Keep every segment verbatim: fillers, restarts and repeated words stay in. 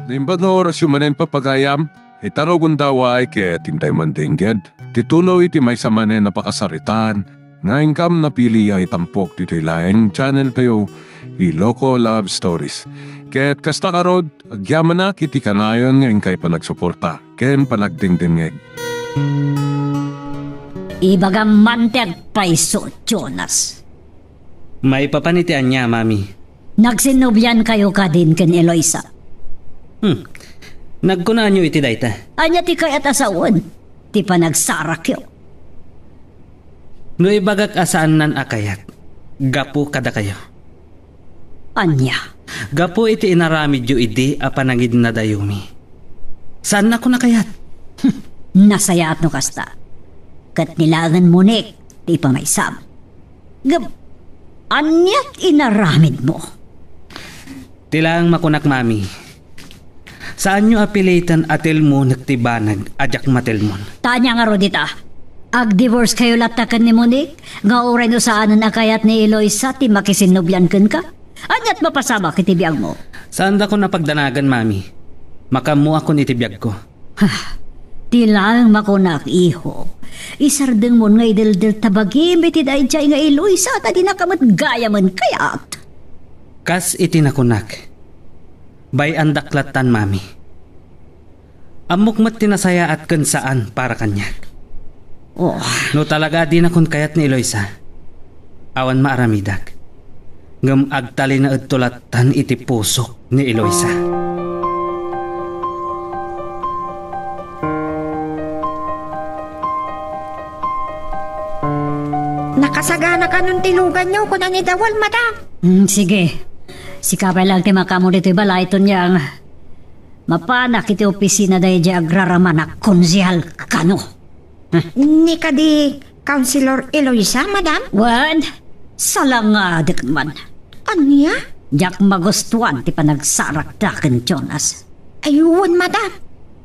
Naimbag nga orasyo manen, papagayam, ita no gundaway ket intay man dengged ti tuloy ti maysa manen a pakasaritaan nga inkam napili a itampok ditoy laeng channel tayo, Iloko Love Stories. Ket kasta ngarud, agyamanak iti kanayon nga inkay panagsuporta ken panagdengdengngeg. Ibagam man ti agpayso, Jonas. Maipapan iti ania, Mami? Nagsinnobiankayo kadin ken Eloisa? Hmm. Nagkunaanyo iti dayta? Ania ti kayat a sawen ti panagsarakyo? No ibagak a saannan a kayat, gapu kadakayo. Ania? Gapu iti inaramidyo idi a pananginnadayomi. Saannakon a kayat. Nasayaat no kasta. Ket ni laengen Monique ti ipamaysam. Ngem, ania ti inaramidmo? Ti laeng makunak, Mami. Saanyo a piliten a telmonek ti banag a diak matelmon. Ta ania ngarud ita? Agdivorcekayo latta ken ni Monique, nga uray no saanen a kayat ni Eloisa ti makisinnobian kenka? Aniat mapasamak iti biagmo? Saandakon a pagdanagan, Mami. Makaammoakon iti biagko. Ha, ti laeng makunak, iho. Isardengmon nga ideldelta bagim iti daydiay nga Eloisa ta dinaka met gayamen kayat. Kas iti nakunak, bay-andak lattan, Mami. Ammok met ti nasayaat ken saan para kaniak. Oh. No talaga a dinakon kayat ni Eloisa, awan maaramidak. Ngem agtalinaedto lattan iti pusok ni Eloisa. Nakasagana kanon ti luganyo, kuna ni Dawal, madam. Hmm, sige. Sika pay lang ti makaammo ditoy balay, Tonyang. Mapanak iti opisina daydiay agraramanak, konsehal kano. Ni kadi Councilor Eloisa, madam? Wen, salangadek man. Ania? Diak magustuan ti panagsarakda ken Jonas. Ay, wen, madam.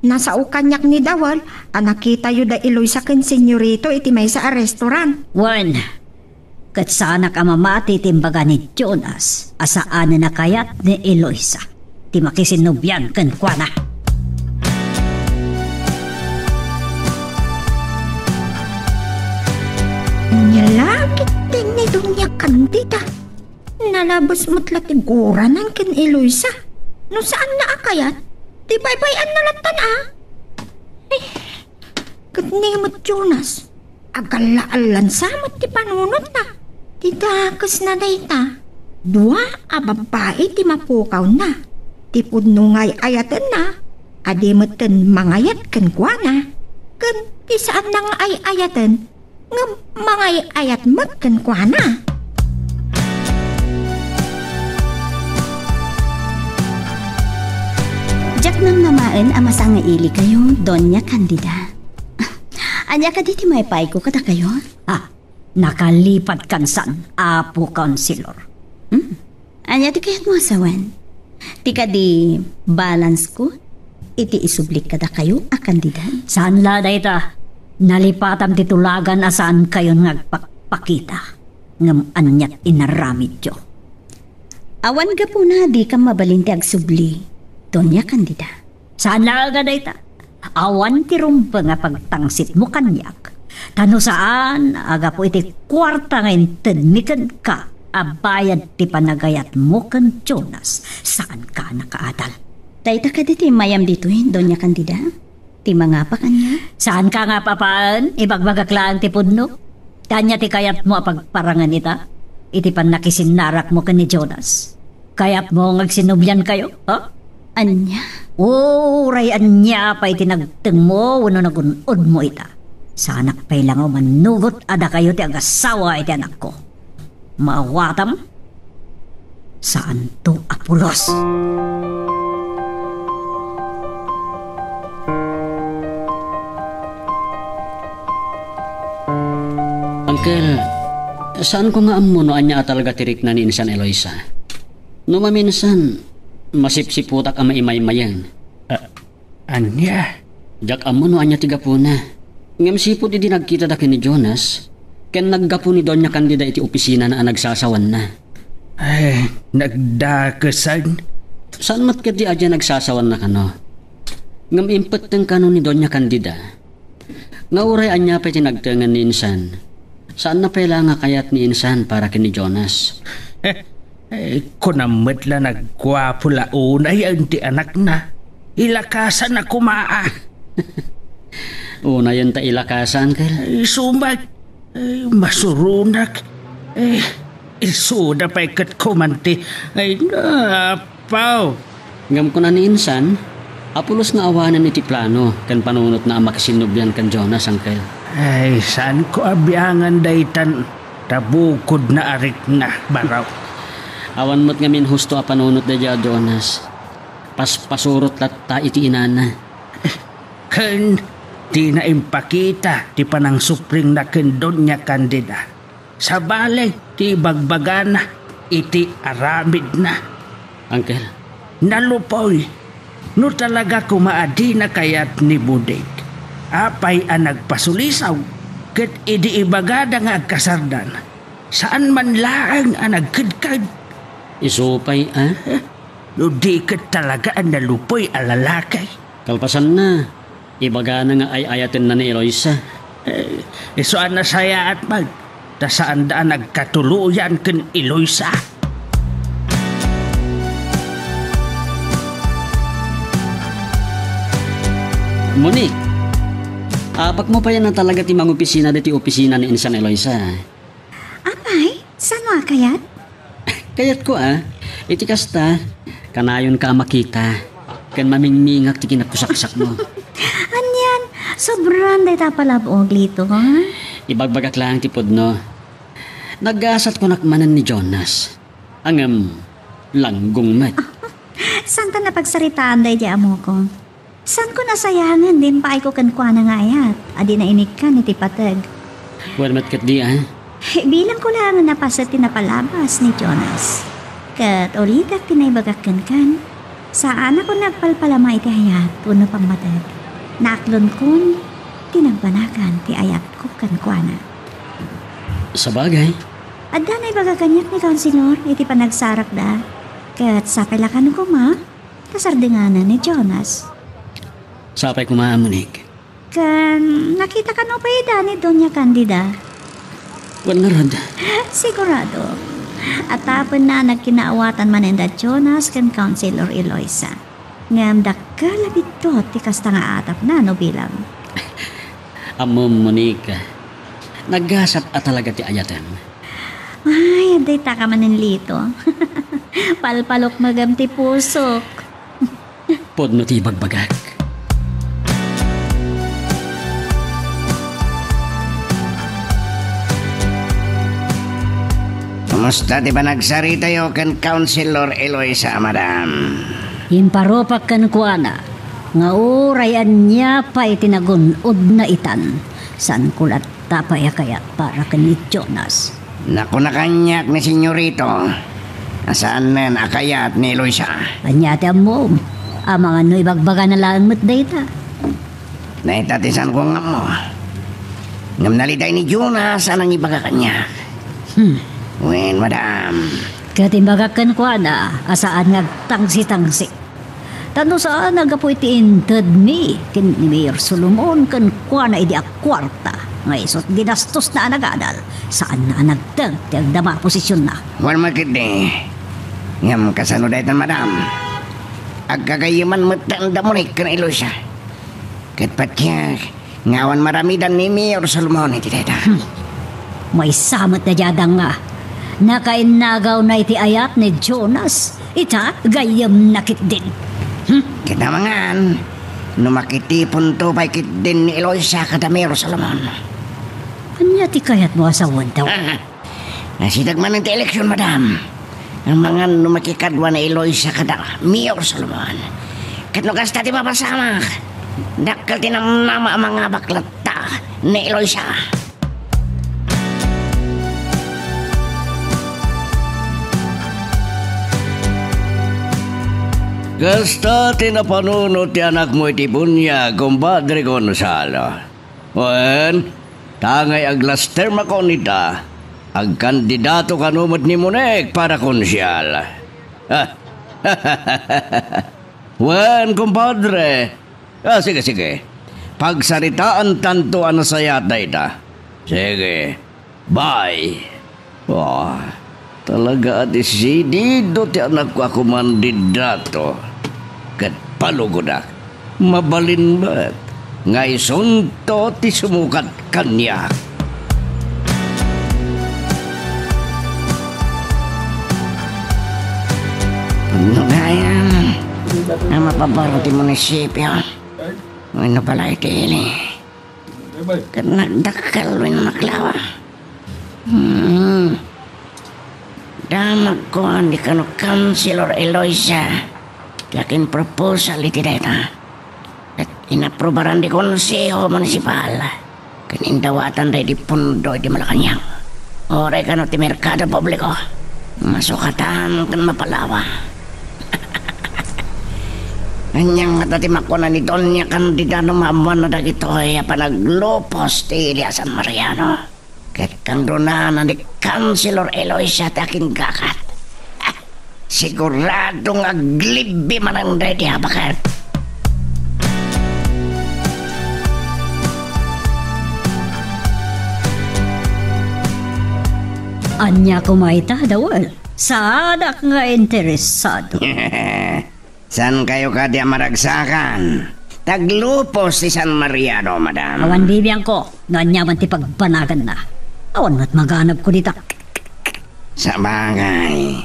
Nasao kaniak ni Dawal a nakitayo da Eloisa ken Senyorito iti maysa a restaurant. Wen, ket saanak a mamati ti imbaga ni Jonas a saanen a kayat ni Eloisa ti makisinnobian kenkuana. Ania la ketdi ni Doña Candida. Nalabes met la ti guranan ken Eloisa. No saanna a kayat, ti baybay-anna lattan a. Ay, ket ni met Jonas, agalla-allansa met ti panunotna. Ti dakesna dayta, dua a babbai ti mapukawna. Ti pudno nga ay-ayatenna, a di metten mangayat kenkuana, ken ti saanna nga ay-ayaten, ngem mangay-ayat met kenkuana. Diak namnamaen a masangailikayo, Doña Candida. Ania kadi ti maipayko kadakayo? Ah, nakalipatkan san, Apo Councilor. Hmm? Ania ti kayatmo a sawen? Ti kadi balance ko iti isublik kadakayo a kandidat? Saan la dayta? Nalipatam ti tulagan a saankayon nga agpakpakita. Ngem aniat inaramidyo? Awan gapuna a dikam mabalin ti agsubli, Doña Candida. Saan laeng a dayta. Awan ti rumbeng a pagtangsitmo kaniak. Ta no saan a gapu iti kuarta nga intedmi kenka a bayad ti panagayatmo ken Jonas, saanka a nakaadal. Dayta kadi ti imayam ditoy, Doña Candida? Ti mangapa kaniak? Saanka nga apapaen? Ibagbagak laeng ti pudno. Ania ti kayatmo a pagparangen ita iti pannakisinnarakmo ken ni Jonas? Kayatmo nga agsinnobiankayo, ha? Ania? Uray ania pay ti nagtengmo wenno nagun-odmo ita, saanak pay la nga umannugot a dakayo ti agasawa iti anakko. Maawatam? Saanto a pulos. Uncle, saanko nga ammo no ania a talaga ti rikna ni Insan Eloisa. No maminsan, masipsiputak a maimaymayeng. Ah, ania? Diak ammo no ania ti gapuna. Ngem sipud idi nagkitada ken ni Jonas, ken naggapu ni Doña Candida iti opisinana a nagsasawanna. Ay, nagdakesan. Saan met ketdi a diay nagsasawanna kano. Ngem impetteng kano ni Doña Candida nga uray ania pay ti nagtengen ni insan, saanna pay la nga kayat ni insan para ken ni Jonas. Eh, kunam met la nagguapo la unayen ti anakna. Ilakasan a koma a. Unayen ta ilakasan, Uncle. Ay, sumat. Ay, masuronak. Eh, isuda pay ket kumanti. Ay, napaw. Ngem kuna ni insan, a pulos nga awanen iti plano ken panunotna a makisinnublian ken Jonas, Uncle. Ay, saanko a biangan daytan, ta bukodna a rikna, baro. Awan met ngamin husto a panunot daydiay a Jonas. Paspasurot latta iti inana. Ken dina impakita ti panangsupringna ken Doña Candida. Sabali ti ibagbagana iti aramidna. Uncle. Nalupoy. No talaga koma a dina kayat ni Budig, apay a nagpasulisaw ket idi ibagada nga agkasardan, saan man laeng a nagkedked? Isu pay, a? Eh, no di ket talaga a nalupoy a lalaki. Kalpasanna, ibagana nga ay-ayatenna ni Eloisa. Eh, isu a nasayaat man, ta saanda a nagkatuloyan ken Eloisa. Monique, apakmo pay a talaga ti mangopisina ditoy opisina ni insan Eloisa. Apay, saanmo a kayat? Kayatko a, iti kasta, kanayonka a makita, ken mamingmingak ti kinappusaksakmo. Anian, sobran dayta a palab-og, Lito, ha? Ibagbagak laeng ti pudno. Naggasat kunak manen ni Jonas. Ngem, langgong met. Saanta a pagsaritaan daydiay amoko. Saanko nasayaangen ti impaayko kenkuana nga ayat a dina inikkan iti pateg. Wen met ketdi, a? Bilangko laengen a paset ti napalabas ni Jonas. Ket ulitek ti naibagak kenkan, saanak a nagpalpalama iti ayat wenno pammateg. Naaklonkon ti nagbanagan ti ayatko kenkuana. Sabagay. Adda naibaga kaniak ni Councilor iti panagsarakda. Ket sapay la kano koma, ta sardenganan ni Jonas. Sapay koma, Monique. Ken nakita kano pay ida ni Doña Candida? Wen ngarud. Sigurado. A tapenna a nagkinaawatan manen da Jonas ken Councilor Eloisa. Ngem dakkel a biddut ti kasta nga atapna no bilang. Ammom, Monique, naggasat a talaga ti ayatem. Ay, adda itaka manen, Lito. Palpalukmegem ti pusok. Pudno ti ibagbagak. Kumusta ti panagsaritayo ken Councilor Eloisa, madam? Imparupak kenkuana nga uray ania pay ti nagun-odna itan, saanko latta pay a kayat para ken ni Jonas. Nakuna kaniak ni Senyorito a saanen a kayat ni Eloisa. Ania ti ammom? Amangan no ibagbagana laeng met dayta. Dayta ti saanko nga ammo. Ngem naliday ni Jonas a nangibaga kaniak. Hmm. Wen, madam. Ket imbagak kenkuana a saan nga agtangsi-tangsi. Ta no saan a gapu iti intedmi ken ni Mayor Solomon kenkuana idi a kuarta nga isu ti ginastosna a nagadal, saanna a nagteng ti agdama a posisionna. Wen met ketdi. Ngem kasano daytan, madam? Agkagayyeman metten da Monique ken Eloisa. Ket patiek nga awan maramidan ni Mayor Solomon iti dayta. Hmm. Maysa met daydiay a danga. Nakainnagawna iti ayat ni Jonas. Ita, gayyemna ketdin. Hmm? Ket amangan, no makitiponto pay ketdin ni Eloisa kada Mayor Solomon. Ania ti kayatmo a sawen, daw? Ah, nasitag manen ti eleksion, madam. Amangan no makikadua ni Eloisa kada Mayor Solomon. Ket no kasta ti mapasamak, dakkel ti namnama a mangabak latta ni Eloisa. Kasta ti napanunot ti anakmo iti buniag, Compadre Gonzalo. Wen, tangay aglastermakon ita, agkandidato kano met ni Monique para konsial. Ah, Wen, kumpadre. Ah, sige, sige. Pagsaritaantanto a nasayaat dayta. Sige. Bye. Ah, talaga a desidido ti anakko a kumandidato. Ket palugodak. Mabalin met nga isunto ti sumukat kaniak. No gayam a mapabaro ti munisipio wenno balay ti ili, ket nagdakkel wenno naklawa. Hmm. Damagko a ni kano Councilor Eloisa ti akin proposal iti dayta. Ket inaprubaran ti Konseho Munisipal ken indawatan daydi pondo iti Malacañang. Uray kano ti merkado publiko, masukatan ken mapalawa. Ania ngata ti makuna ni Doña Candida no maammoanna dagitoy a panaglupos ti ili a San Mariano? Ket kangdunana ni Councilor Eloisa ti akingakat. Ah, sigurado nga aglibbi manen daydi a baket. Ania koma ita, Dawel? Saanak nga interesado. Saankayo kadi a maragsakan? Taglupos ti San Mariano, madam. Awan bibiangko no ania man ti pagbanaganna. Awan met maganabko dita. Sabagay,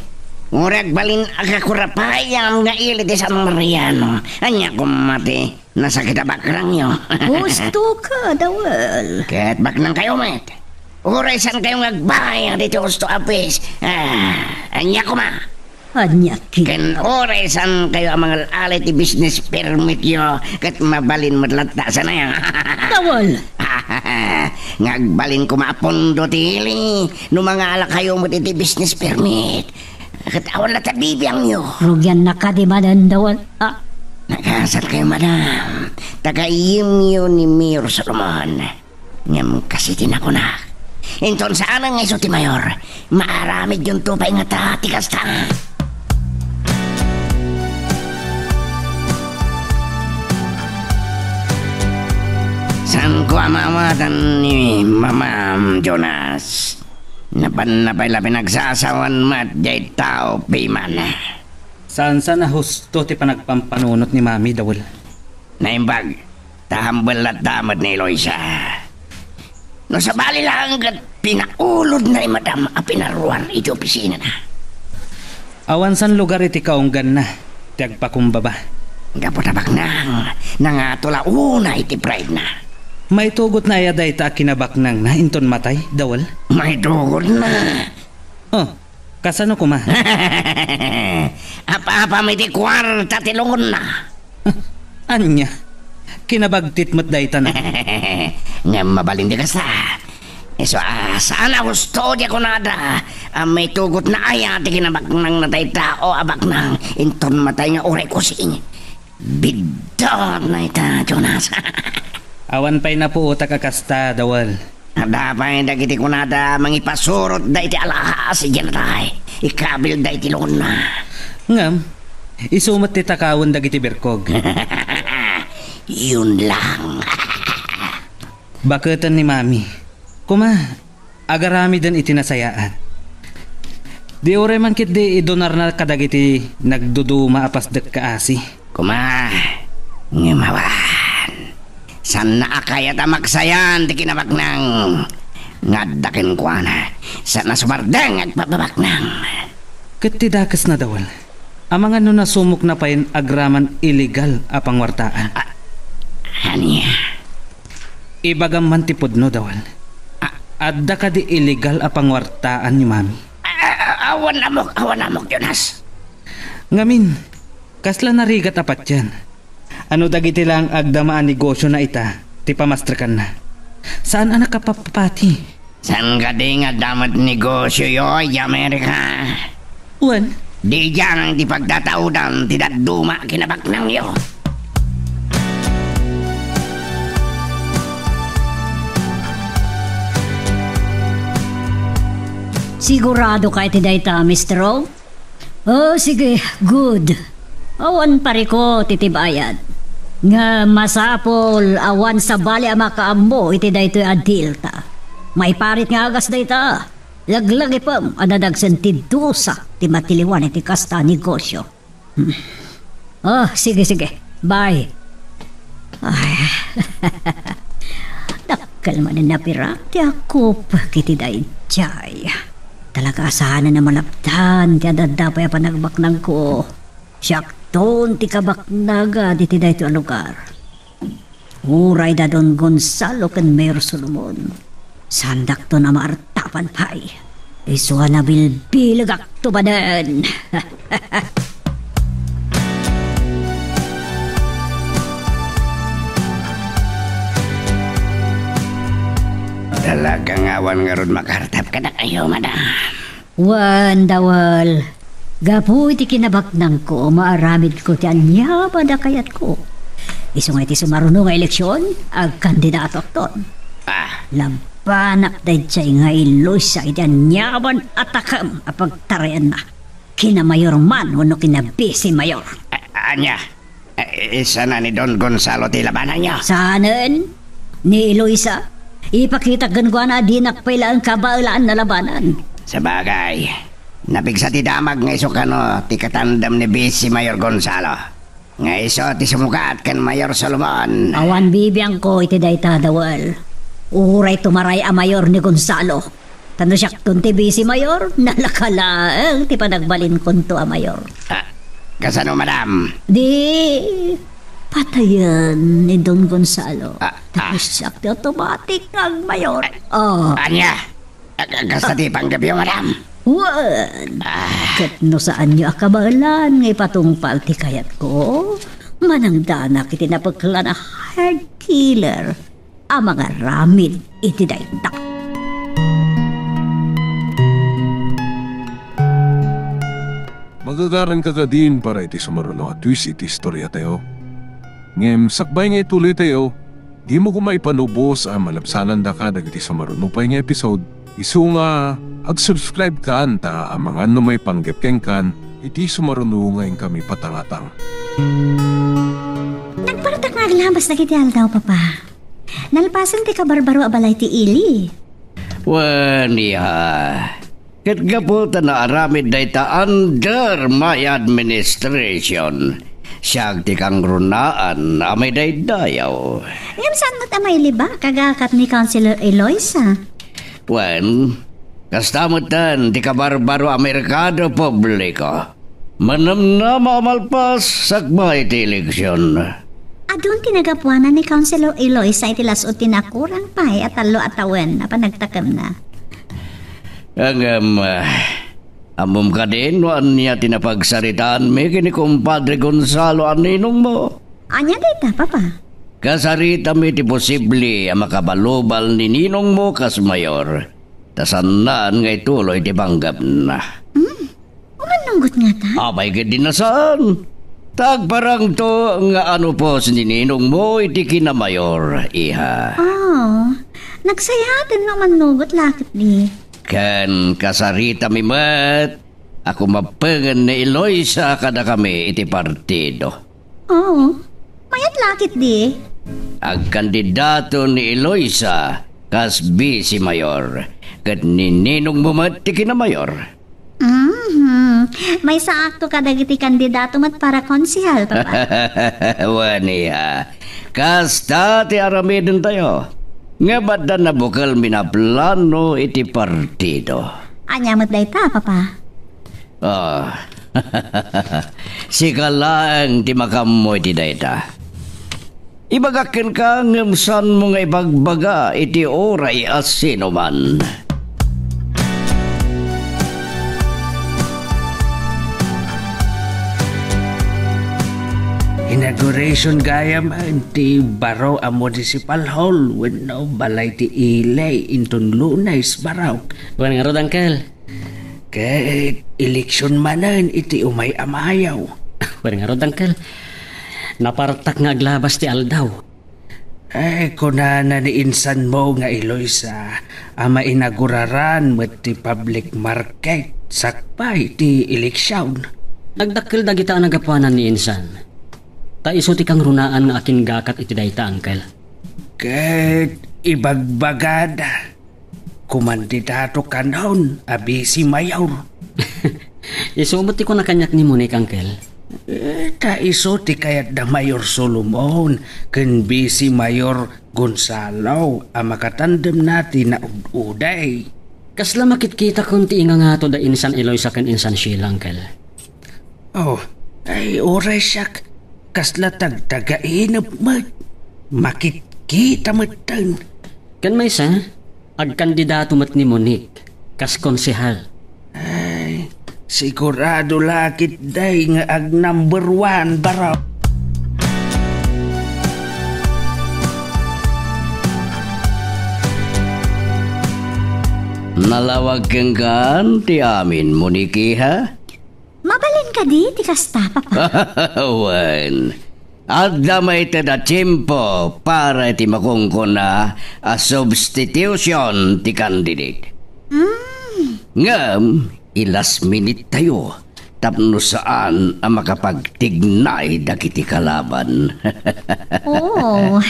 uray agbalin a kakurapayam nga ili ti San Mariano, ania koma ti nasakit a bakrangyo? Husto ka, Dawel. Ket baknangkayo met. Uray saankayo nga agbayad iti husto a buis. Ah, ania koma? Ania ket? Ken uray saankayo a mangal-ala iti business permityo, ket mabalin met latta a saan aya. Dawel! Nga agbalin koma a pondo ti ili, no mangalakayo met iti business permit. Ket awan latta bibiangyo. Rugianna kadi manen, Dawel, a? Nakasatkayo, madam. Taga-iyemyo ni Mayor Solomon. Ngem kas iti nakunak, inton saanen nga isu ti mayor, maaramidyonto pay ngata ti kasta. Saanko a maawatan ni Mamam Jonas. Napanna pay la pinagsasawan met diay tao piman. Saan-saan a husto ti panagpampanunot ni Mami, Dawel. Naimbag, ta hambel latta met ni Eloisa. No sabali laeng ket pinaulodna ni Madam a pinaruar iti opisinana. Awan saan lugar iti kaungganna ti agpakumbaba. Gapu ta baknang, nangato la unay ti pride-na. Maitugotna aya dayta a kinabaknangna inton matay, Dawel? Maitugotna. Oh, kasano koma? Apa-apam iti kuarta ti lungonna. Ania? Kinabagtit met dayta na. Ngem mabalin ti kasta. Isu a saan a husto ti kunada a maitugotna aya ti kinabaknangna dayta o a baknang inton matay nga uray kusing. Biddutna ita, Jonas. Awan pay napuotak a kasta, Dawel. Adda pay dagiti kunada mangipasurotda iti alahas idiay natay, ikabilda iti lungonna. Ngem, isu met ti takawen dagiti berkog. Yun lang. Baketen ni Mami. Koma, agaramiden iti nasayaat. Di uray man ketdi idonarna kadagiti nagduduma a pasdek kaasi. Koma, ngem awan. Saanna a kayat a maksayan ti kinabaknang nga adda kenkuana. Saan a sumardeng agpababaknang. Ket ti dakesna, Dawel, amangan no nasumokna payen agraman illegal a panguartaan. A-, ania? Ibagam man ti pudno, Dawel. A- Adda kadi illegal a panguartaan ni Mami? A-, a-, awan ammok, awan ammok, Jonas. Ngamin, kasla narigat a patien. Ano dagiti laeng agdama a negosiona ita ti pamastrekanna? Saan a nakapapati? Saan kadi nga adda met negosioyo idiay Amerika? Wen? Diay ti pagtataudan ti dadduma a kinabaknangyo. Sigurado ka iti dayta, Mister O? Oh, sige, good. Awan parikut iti bayad. Nga masapul, awan sabali a makaammo iti daytoy a dealta. Maiparit nga agas dayta. Laglagipem a nadagsen ti dusa ti matiliwan iti kasta a negosio. Hmm. Oh, sige, sige. Bye. Ay. Dakkel manen napirak ti akup iti daydiay. Talaga a saanen a malapdan ti adda pay a panagbaknangko. Siakton ti kabaknagad iti daytoy a lugar. Uray da Don Gonzalo ken Mayor Solomon, saandakton a maartapan pay. Isu a nabilbilegakto manen. Talaga nga awan ngarud makaartap kadakayo, madam. Wen, Dawel, gapu iti kinabaknangko, maaramidko ti aniaman a kayatko. Isu nga iti sumaruno nga eleksion, agkandidato akton. Ah. Labanak daydiay nga Eloisa iti aniaman a takem a pagtarayanna. Kinamayor man wenno kinabisi mayor. A-, ania? Eh, isana ni Don Gonzalo ti labananyo? Saanen? Ni Eloisa? Ipakitak kenkuana a dinak pay laeng kabaelan a labanan. Sabagay, napigsa ti damag nga isu kano ti katandem ni Vice Mayor Gonzalo. Nga isu ti sumukat ken Mayor Solomon. Awan bibiangko iti dayta, Dawel. Uray tumaray a mayor ni Gonzalo. Ta no siakton ti Vice Mayor, nalaka laeng ti panagbalinkonto a mayor. Ah, kasano, madam? Di, patayen ni Don Gonzalo. Ah, ah. Tapos siak ti automatic nga agmayor. Oh. Ania? Ah, ka-, kasta ti panggepyo, madam? Wen. Ah. Ket no saanyo a kabaelan nga ipatungpal ti kayatko, manangdanak iti napeklan a hard killer a mangaramid iti dayta. Magagaranka kadin para iti sumaruno a twist iti istoriatayo. Ngem sakbay nga ituloytayo, dimo koma ipanubos a malabsanandaka dagiti sumaruno pay nga episode, isu nga ag-subscribe kan ta amangan no maipanggep kenkan iti sumaruno nga inkami patangatang. Nagpartak nga aglabas dagiti aldaw, Papa. Nalpasen ti kabarbaro a balay ti ili. Wen, iha. Ket gapu ta naaramid dayta under my administration, siak ti kangrunaan a maidaydayaw. Ngem saan met a mailibak, kagakat ni Councilor Eloisa? Wen, kasta metten ti kabarbaro a merkado publiko. Manamnama a malpas sakbay ti eleksion. Adun ti nagapuanan ni Councilor Eloisa iti las-ud ti nakurang pay a tallo a tawen a panagtakemna. Ngem, ah, ammom kadi no ania ti napagsaritaanmi ken ni Kumpadre Gonzalo a ninongmo? Ania dayta, Papa? Kasaritami ti posible a makabalubal ni ninongmo kas mayor, ta saanna nga ituloy ti panggepna. Hmm? Umannunggot ngata? Apay ket di na saan. Ta agparangto nga anupos ni ninongmo iti kinamayor, iha. Oh, nagsayaten nga umannunggot la ketdi. Ken kasaritami met a kumappengen ni Eloisa kadakami iti partido. Oo, mayat la ketdi. Agkandidato ni Eloisa kas bisi mayor, ket ni ninongmo met ti kinamayor. Mhm. Maysaakto kadagiti kandidato met para konsehal, Papa. Wen, iha. Kasta ti aramidentayo. Ngem adda nabukelmi a plano iti partido. Ania met dayta, Papa? Ah. Sika laeng ti makaammo iti dayta. Ibagak kenka ngem saanmo nga ibagbaga iti uray a sinuman. Inauguration gayam ti baro a municipal hall wenno balay ti ili inton Lunes, Barok. Wen ngarud, Uncle. Ket eleksion manen iti umay a mayo. Wen ngarud, Uncle. Napartak nga aglabas ti aldaw. Eh, kunana ni insanmo nga Eloisa a mainaguraran met ti public market sakbay ti eleksion. Nagdakkel dagita a nagapuanan ni insan. Ta isu ti kangrunaan nga akingakat iti dayta, Uncle. Ket ibagbagada, kumandidatokanon a Vice Mayor. Isu met ti kuna kaniak ni Monique, Uncle. Eh, ta isu ti kayat da Mayor Solomon ken Vice Mayor Gonzalo a makatandemna ti naud-uday. Kasla makitkitakon ti ingangato da insan Eloisa ken insan Sheila, Uncle. Oh, ay, uray siak, kasla tagtagainep met. Makitkita metten. Ken maysa, agkandidato met ni Monique kas konsehal. Ay, sigurado la ketdi nga ag number one, baro. Nalawag kenka ti amin, Monique, ha? Mabalin kadi ti kasta, Papa? Wen, adda maited a tiempo para iti makunkuna a substitution ti candidate. Mm. Ngem, i-last minute tayo tapno saan a makapagtignay dagiti kalaban. Oh.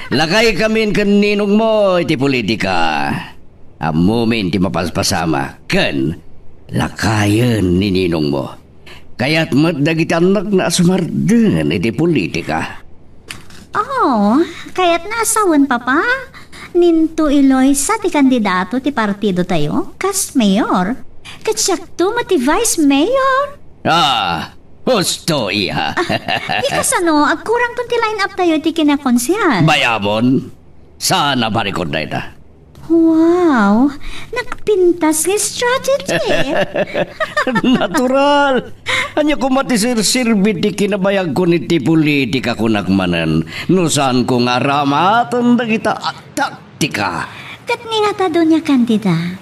Lakaykamin ken ninongmo iti politika. Ammomin ti mapaspasamak ken lakayen ni ninongmo. Kayat met dagiti annakna a sumardeng iti politika. Oh, kayatna a sawen, Papa. Ninto Eloisa ti kandidato ti partidotayo kas mayor. Ket siakto met ti vice mayor. Ah, husto, iha. Ah, di kasano, agkurangton ti line-up tayo iti kinakonsehal. Bayamon, saan a parikot dayta? Wow! Nagpintas nga strategy! Natural! Ania koma ti serserbi ti kinabayagko iti politika, kunak manen, no saanko nga aramaten dagita a taktika? Ket ni ngata, Doña Candida,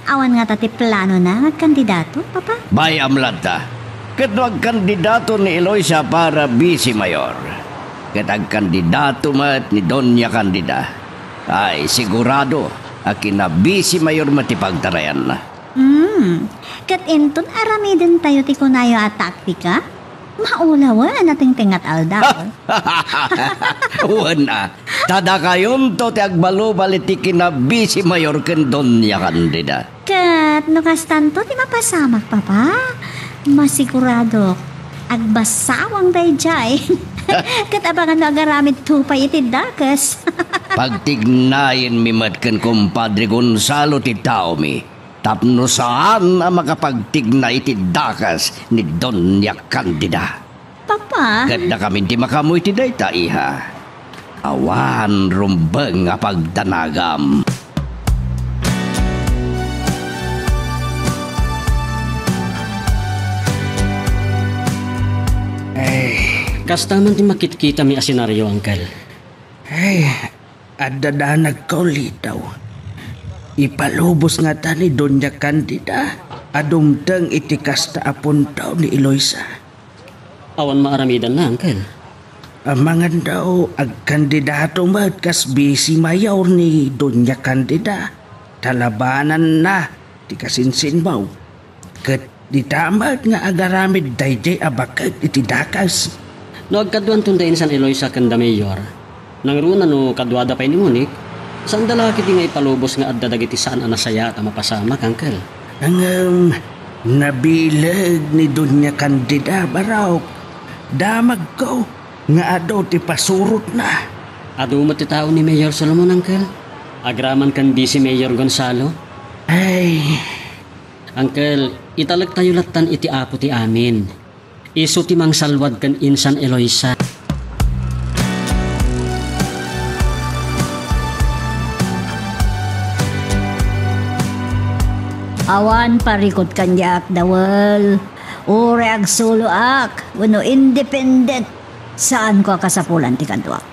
awan ngata ti planona nga agkandidato, Papa? Bay-am latta. Ket no agkandidato ni Eloisa para vice mayor, ket agkandidato met ni Doña Candida, ay, sigurado a kina-vice mayor met ti pagtarayanna. Hmm. Ket inton aramidentayo ti kunayo a taktika, maulawen a tingtingngat aldaw. Wen a, ta dakayonto ti agbalubal iti kina-vice mayor ken Doña Candida. Ket no kastanto ti mapasamak, Papa, masiguradok agbasawang daydiay. Ket abangan no agaramidto pay iti dakes. Pagtignayenmi met ken Kumpadre Gonzalo ti taomi tapno saan a makapagtignay iti dakes ni Doña Candida. Papa. Ket dakamin ti makaammo iti dayta, iha. Awan rumbeng a pagdanagam. Ay. Kasta man ti makitkitami a senaryo, Uncle. Ay, adda danagko, Lito. Ipalubos ngata ni Doña Candida a dumteng iti kasta a punto ni Eloisa. Awan maaramidanna, Uncle. Amangan daw, agkandidato met kas vice mayor ni Doña Candida. Talabananna ti kasinsinbaw. Ket dita met nga agaramid daydiay a baket iti dakes. No agkaduanton da insan Eloisa ken da Mayor, nangruna no kaduada pay ni Monique, saanda la ketdi nga ipalubos nga adda dagiti saan a nasayaat a mapasamak, Uncle. Ngem, nabileg ni Doña Candida, barok. Damagko nga adu ti pasurotna. Adu met ti tao ni Mayor Solomon, Uncle. Agraman ken Vice Mayor Gonzalo. Ay. Uncle, italektayo lattan iti Apo ti amin. Isu ti mangsalwad ken insan Eloisa. Awan parikut kaniak, Dawel. Uray agsoloak wenno independent, saanko a kasapulan ti kaduak.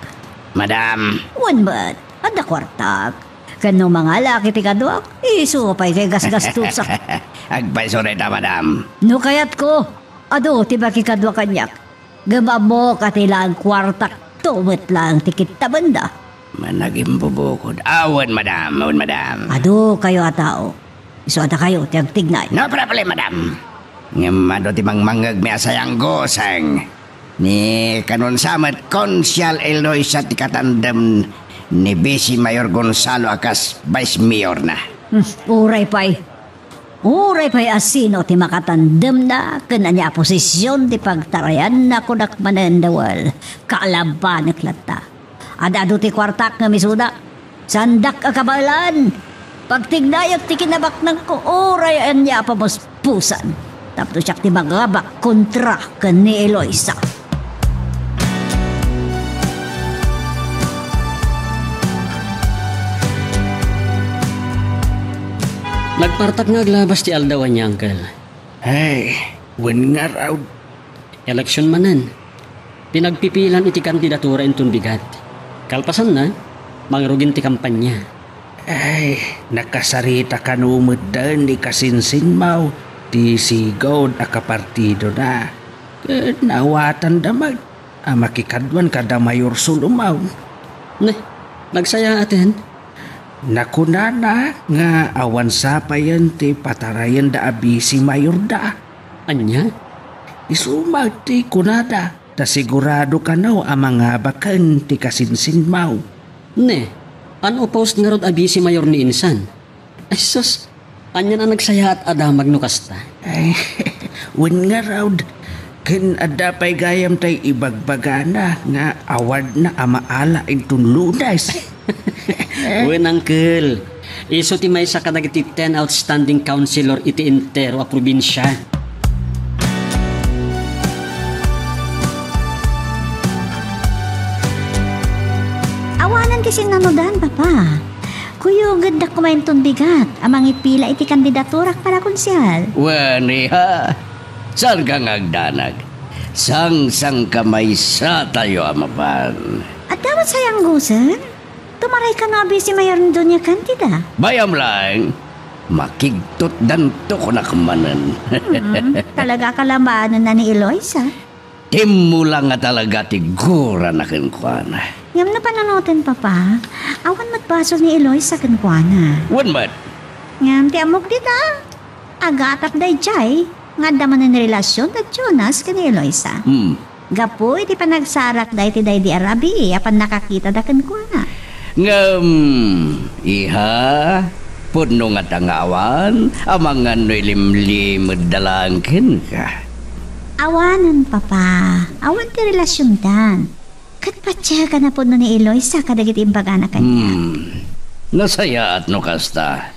Madam. Wen met, adda kuartak. Ken no mangalaak iti kaduak, isu pay ti gasgastosak. Agpayso dayta, madam. No kayatko, adu ti makikadua kaniak. Ngem ammok a ti laeng kuartakto met laeng ti kittamenda. Managimbubukod. Awan, madam. Awan, madam. Adu kayo a tao. Isu a dakayo ti agtignay. No problem, madam. Ngem adu ti mangmangngegmi a sayangguseng. Ni kanunsa met Konsyal Eloisa ti katandem ni Vice Mayor Gonzalo a kas vice mayorna. Hmm, uray pay. Uray pay a sino ti makatandemna ken ania a posision ti pagtarayanna, kunak manen, Dawel, kaalabanek latta. Ad-adu ti kuartak ngem isuda. Saandak a kabaelan. Pagtignayek ti kinabaknangko uray ania a pamuspusan. Tapno siak ti mangabak kontra ken ni Eloisa. Nagpartak nga aglabas ti aldaw ania, Uncle. Ay, wen ngarud. Eleksyon manen. Pinagpipilan iti kandidatura inton bigat. Kalpasanna, mangrugin ti kampanya. Ay, nakasarita kano met ni kasinsinmaw ti sigud a kapartidona. Ket naawatanda met a makikaduan kada Mayor Solomon. Ne, nagsayaaten. Nakunana nga awan sapayen ti patarayenda a vice mayorda. Ania? Isu met ti kunada, ta sigurado kano a mangabaken ti kasinsinmaw. Ne, unopposed ngarud a vice mayor ni insan. Ay sus, ania a nagsayaat a damag no kasta? Ay, wen ngarud, ken adda pay gayam tay ibagbagana nga awadna a maala inton Lunes. Wen, Uncle. Isu ti maysa kadagiti ten outstanding councilor iti entero a probinsia. Awanen ti sinnanudan, Papa. Kuyogeddak koma inton bigat a mangipila iti kandidaturak para konsyal. Wen, iha, saanka nga agdanag. Sangsangkamaysatayo a mapan. Adda met sayangguseng? Tumaray kano a vice mayor ni Doña Candida. Bayam laeng, makigtutdanto kunak manen. Hmm, talaga a kalabaanenna ni Eloisa. Timmulang nga talaga ti gurana kenkuana. Ngem no panunoten, Papa, awan met basol ni Eloisa kenkuana. Wen met. Ngem ti ammok dita, agatap daydiay nga adda manen relasion da Jonas ken ni Eloisa. Hmm. Gapu iti panagsarakda iti daydi a rabii a pannakakitada kenkuana. Ngem, iha, pudno ngata nga awan, amangan no ilimlimedda laeng kenka. Awanen, Papa. Awan ti relasiondan. Ket patiegan a pudno ni Eloisa kadagiti imbagana kaniak. Hmm. Nasayaat no kasta.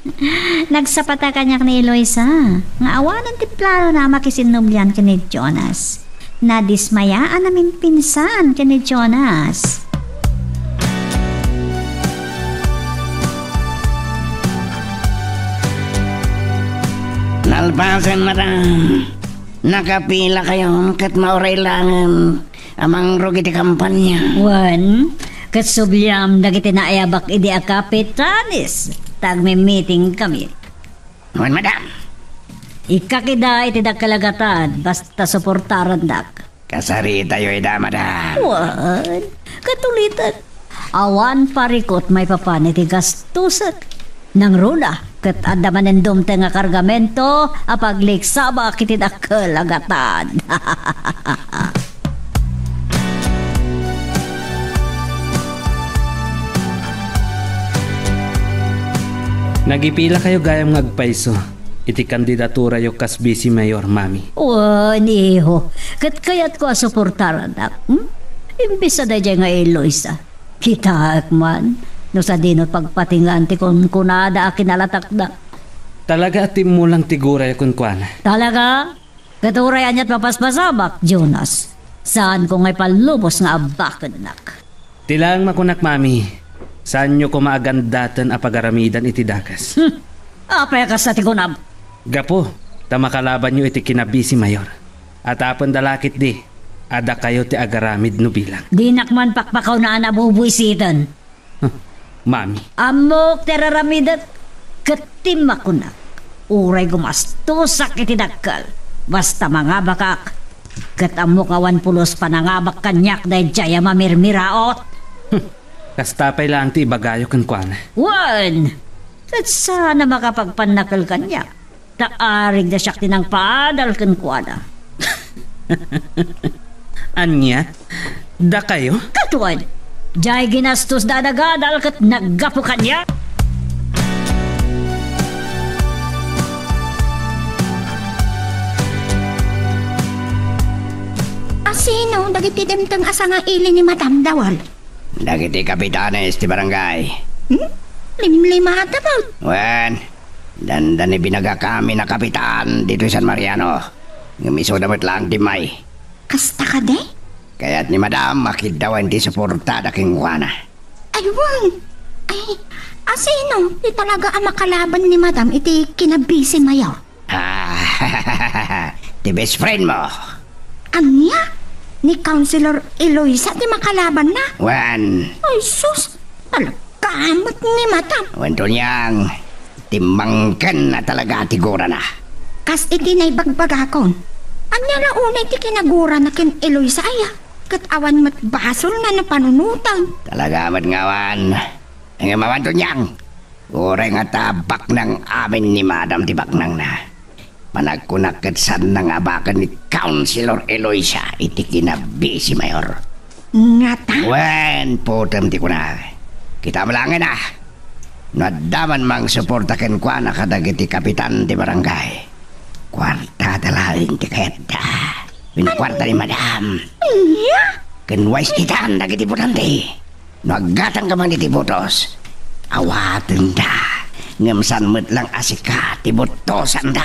Nagsapata kaniak ni Eloisa nga awanen ti planona a makisinnublian ken ni Jonas. Nadismayaan a mimpinsan ken ni Jonas. Nalpasen, madam. Nakapila kayo ket mauray laengen a mangrugit iti kampanya. Wen, ket subliam dagiti naayabak idi a kapitanes, ta agmi-meeting kami. Wen, madam. Ikkakida iti dakkel a gatad, basta suportarandak. Kasaritayo ida, madam. Wen, ket ulitek, awan parikut maipapan iti gastusek. Nangruna, ket adda manen dumteng a kargamento a pagliksabak iti dakkel a gatad. Nagipila kayo gayam nga agpayso iti kandidaturayo kas vice mayor, Mami. Wen, iho, ket kayatko a suportarannak, hmm? Imbes a daydiay nga Eloisa. Kitaek man, no sadino pagpatingan ti kunkunada a kinalatakda. Talaga a timmulang ti gurayo kenkuana. Talaga? Ket uray aniat mapaspasamak, Jonas. Saanko nga ipallubos nga abakennak. Ti laeng makunak, Mami, saanyo koma a gandaten a pagaramidan iti dakes. Hmm. Apay a kasta ti kunam? Gapu ta makalabanyo iti kina-vice mayor. Atapen da la ketdi a dakayo ti agaramid no bilang. Dinak man pakpakawnaan a bubuisiten. Huh, Mami. Ammok ti araramidek ket ti makunak. Uray gumastosak iti dakkel, basta mangabakak. Ket ammok nga awan pulos panangabak kaniak daydiay a mamirmiraot. Huh, kasta pay laeng ti ibagayo kenkuana. Wen, ket saan a makapagpannakel kaniak. Ta arigda siak ti nangpaadal kenkuana. Ania? Dakayo? Katwan, diay ginastos da adagadal ket naggapu kaniak. Asino dagiti dimteng a sangaili ni Madam Dawal? Dagiti kapitanes ti barangay. Hmm? Limlimata met. Wen, dandani binagakami a kapitan ditoy San Mariano. Ngem isuda met laeng ti immay. Kasta kadi? Kayat ni Madam a kiddawen ti suportada kenkuana. Ay, wen. Ay, asino ti talaga a makalaban ni Madam iti kina-Vice Mayor? Ah, ti best friend mo. Ania? Ni Councilor Eloisa ti makalabanna? Wen. Ay, sus! Talaga met ni Madam. Wen, Donyang, timmangken na talaga ti gurana. Kas iti naibagbagakon, ania la unay ti kinagurana ken Eloisa aya? Ket awan met basolna no panunoten. Talaga met nga awan. Ngem awan, Donyang. Uray ngata baknang amin ni Madam ti baknangna. Panagkunak ket saanna nga abaken ni Councilor Eloisa iti kina-Vice Mayor. Ngata? Wen, putem ti kuna. Kitam laengen a. No adda man mangsuporta kenkuana kadagiti kapitan ti barangay, kuartada laeng ti kayatda. Wen, kuarta ni Madam. Ania? Ken wais itan dagiti botante. No aggatangka man iti botos, awatenda, ngem saan met lang a sika ti botosanda.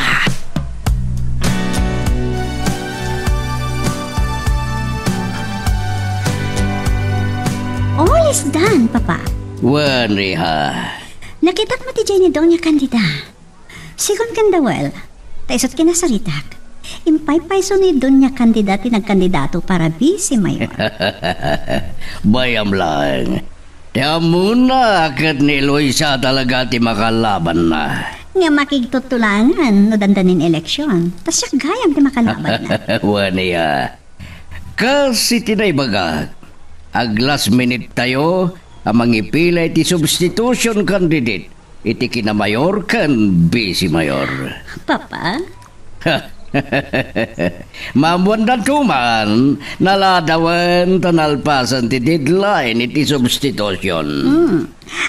All is done, Papa. Wen, iha. Nakitak met idiay ni Doña Candida. Sigun ken Dawel, ta isut' kinasaritak, impaypayso ni Doña Candida ti nagkandidato para vice mayor. Bayam laeng. Ti ammona ket ni Eloisa talaga ti makalabanna. Nga makigtuttulangan no dandanin eleksion, ta siak gayam ti makalabanna. Wen, iha. Kas iti naibagak, ag-last minute tayo a mangipila iti substitution candidate iti kina-mayor ken vice mayor. Papa? Maammoandanto man, naladawen ta nalpasen ti deadline iti substitution. Hmm.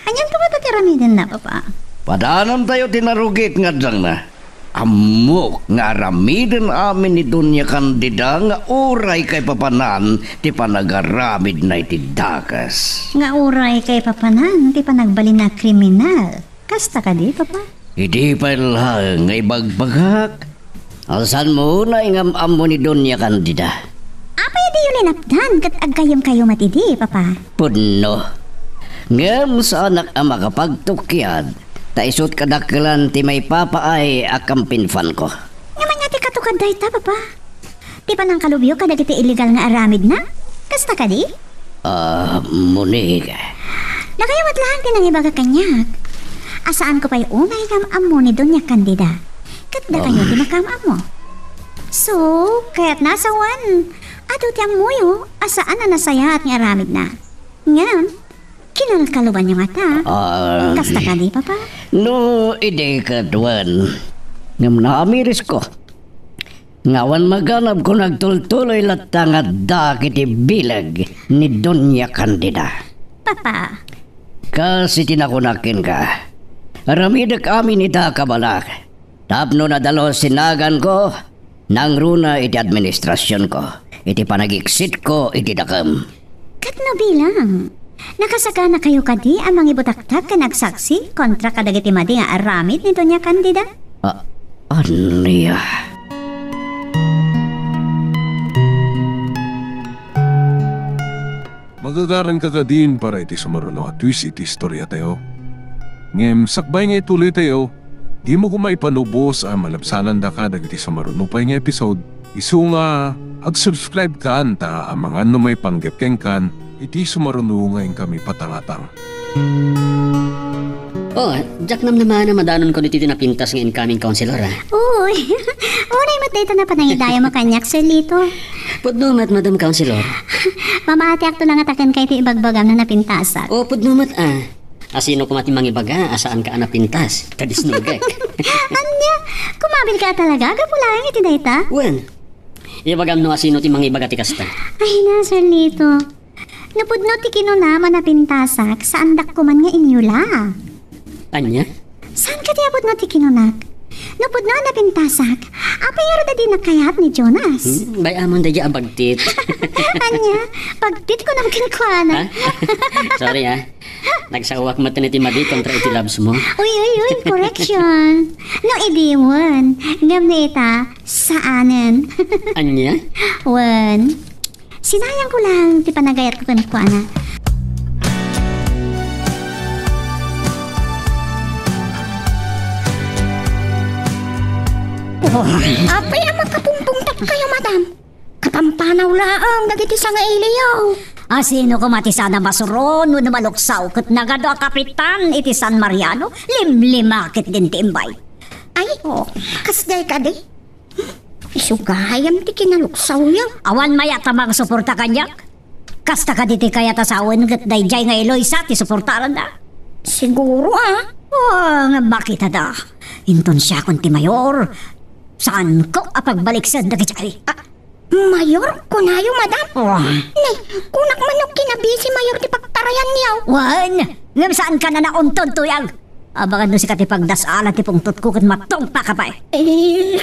Anianto ngata ti aramidenna, Papa? Padanantayo ti narugit nga addanna. Ammok nga aramiden amin ni Doña Candida nga uray kaipapanan ti panagaramidna iti dakes. Nga uray kaipapanan ti panagbalinna a kriminal. Kasta kadi, Papa? Idi pay laeng nga ibagbagak, a saanmo unay nga am-ammo ni Doña Candida? Apay a diyo linapdan ket aggayyemkayo met idi, Papa? Pudno. Ngem saanak a makapagtukkiad, ta isut' kadakkelan ti maipapaay a kampinfanko. Ngem ania ti katukad dayta, Papa? Ti panangkalubyo kadagiti illegal nga aramidna? Kasta kadi? Ah, Monique. Dakayo met laeng ti nangibaga kaniak a saanko pay unay nga am-ammo ni Doña Candida. Ket dakayo ti makaam-ammo. So, kayatna a sawen, adu ti ammoyo a saan a nasayaat nga aramidna. Ngem, kinalkalubanyo ngata. Ah, kasta kadi, Papa? No, idi ket wen. Ngem naamirisko nga awan maganabko nga agtultuloy latta nga adda iti bileg ni Doña Candida. Papa. Kas iti nakunak kenka, aramidek amin ita a kabalak. Tapno nadalus ti naganko, nangruna iti administrasionko, iti panagiksitko iti dakem. Ket no bilang, nakasaganakayo kadi a mangibutaktak ken agsaksi kontra kadagiti madi nga aramid ni Doña Candida? A-, ania? Magagaranka kadin para iti sumaruno a twist iti istoriatayo. Ngem sakbay nga ituloytayo, dimo koma ipanubos a malabsanandaka dagiti sumaruno pay nga episode. Isu nga ag-subscribe kan ta amangan no maipanggep kenkan iti sumaruno nga inkami patangatang. Oh, diak namnamaen a madanonko ditoy ti napintas nga incoming councilor, ah. Uy, unay met dayta a panangidayawmo kaniak, Sir Lito. Pudno met, Madam Councilor. Mamatiakto la ngata kenka iti ibagbagam a napintasak. Oh, pudno met, ah. Asino koma ti mangibaga a saanka a napintas? Kadisnogek. Ania? Kumabilka a talaga gapu laeng iti dayta? Wen, ibagam no asino ti mangibaga ti kasta. Ay na, Sir Lito. No pudno ti kinunam a napintasak, saandak koman nga inyula. Ania? Saan kadi a pudno ti kinunak? No pudno a napintasak, apay ngarud a dinak kayat ni Jonas? Hmm, bay-amon daydiay a bagtit. Ania? Bagtit kunam kenkuana. Ha? Sorry, ah. Nagsaoak met iti madi kontra iti labs mo. Uy, uy, uy, correction. No idi, wen. Ngem no ita, saanen. Ania? Wen. Sinayangko lang ti panagayatko kenkuana. Apay a makapungpungtatkayo, madam? Kapampanaw laeng dagiti sangailiyo. Asino koma ti saan a masuron wenno maluksaw ket nagadu a kapitan iti San Mariano? Limlima ketdin ti imbay. Ay, oh, kasdiay kadi? Isu gayam ti kinaluksawyo. Awan mayat a mangsuporta kaniak. Kasta kadi ti kayat a sawen ket daydiay nga Eloisa ti suportaanna. Siguro, ah. Oh, nga makitada. Inton siakon ti mayor, saanko a pagbaliksen dagiti ay. Ah, mayor, kunayo, madam? Oh. Ni, kunak man no kinabisi mayor ti pagtarayanyo. Wen, ngem saanka a naunton, tuyag. Abagan no sika ti pagdas-alan ti pungtotko ket matungpaka pay. Eh,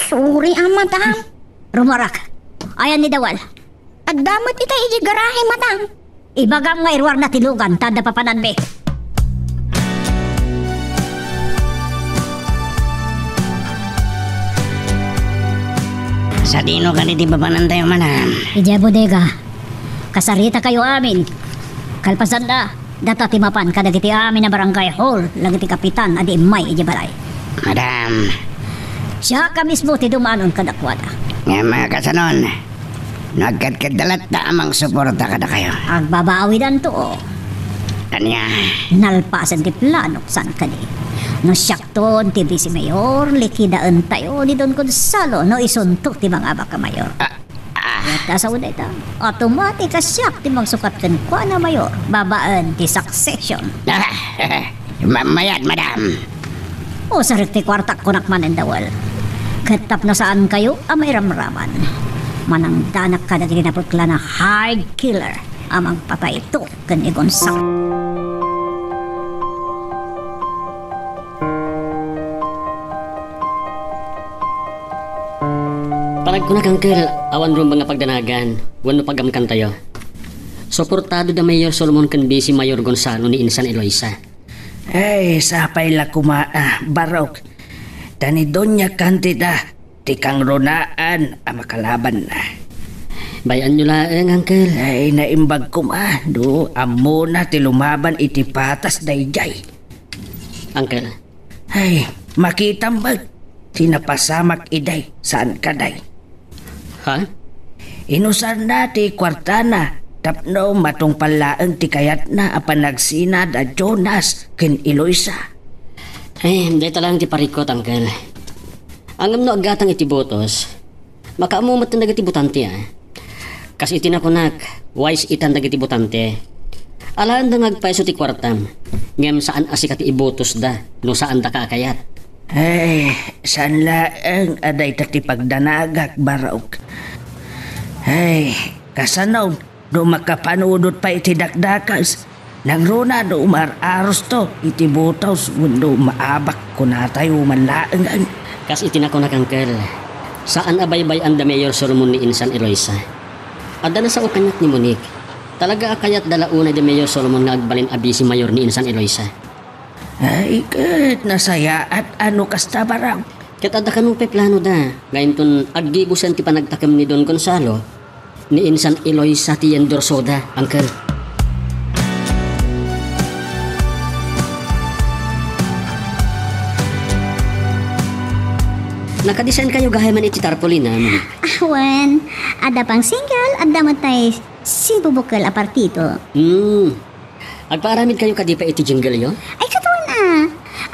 sorry, ah, madam. Rumarak. Ayan ni Dawal. Adda met ita idiay garahe, madam. Ibagam nga iruarna ti lugan ta adda papananmi. Sadino kadi ti papanantayo, madam? Idiay bodega. Kasaritakayo amin. Kalpasanna, data ti mapan kadagiti amin a barangay hall dagiti kapitan a di immay idiay balay. Madam. Siaka mismo ti dumanon kadakuada. Ngem, ah, kasanon? No agkadkadda latta a mangsuporta kadakayo. Agbabawidanto, o. Ania? Nalpasen ti planok, saan kadi? No siakton ti vice mayor, likidaentayo ni Don Gonzalo no isunto ti mangabak a mayor. Ah, ah. Ket ta sao dayta, automatic a siak ti mangsukat kenkuana, mayor, babaen ti succession. Ma-, mayat, madam. Usarek ti kuartak, kunak manen Dawal. Ket tapno saankayo a mairamraman, manangdanak kadagiti napeklan a high killer a mangpatayto ken ni Gonzalo. Panagkunak, Uncle, awan rumbeng a pagdanagan wenno pagamkantayo. Suportado da Mayor Solomon ken Vice Mayor Gonzalo ni Insan Eloisa. Ay, sapay la koma, ah, Barok. Ta ni Doña Candida ti kangrunaan a makalabanna. Bay-anyo laeng, Uncle. Ay, naimbag koma no ammona ti lumaban iti patas daydiay. Uncle. Ay, makitam met ti napasamak idiay, saan kadi? Ha? Inusarna ti kuartana tapno matungpal laeng ti kayatna a panagsina da Jonas ken Eloisa. Ay, dayta laeng ti parikut, Uncle. Ngem no aggatang iti botos, makaammo met dagiti botante, a. Kas iti nakunak, wise itan dagiti botante. Alaenda nga agpayso ti kuartam, ngem saan a sika ti ibotosda no saandaka a kayat. Ay, saan laeng a dayta ti pagdanagak, Barok. Ay, kasano no makapanudot pay iti dakdakes? Nangruna no umar-arosto iti botos wenno maabak kunatayo man laengen. Kas iti nakunak, Uncle, saan a baybay-an da Mayor Solomon ni Insan Eloisa. Adda nasao kaniak ni Monique. Talaga a kayatda la unay da Mayor Solomon nga agbalin a Vice Mayor ni Insan Eloisa. Ay, ket nasayaat a no kasta, Barok. Ket adda kano pay planoda nga inton aggibusen ti panagtakem ni Don Gonzalo, ni Insan Eloisa ti endorsoda, Uncle. Nakadisenkayo gayamen iti tarpaulin, a, Monique? Awan, adda pang single, adda met tay sibubukel a partido. Hmm. Agpaaramidkayo kadi pay iti jingle-yo? Ay, ket wen a.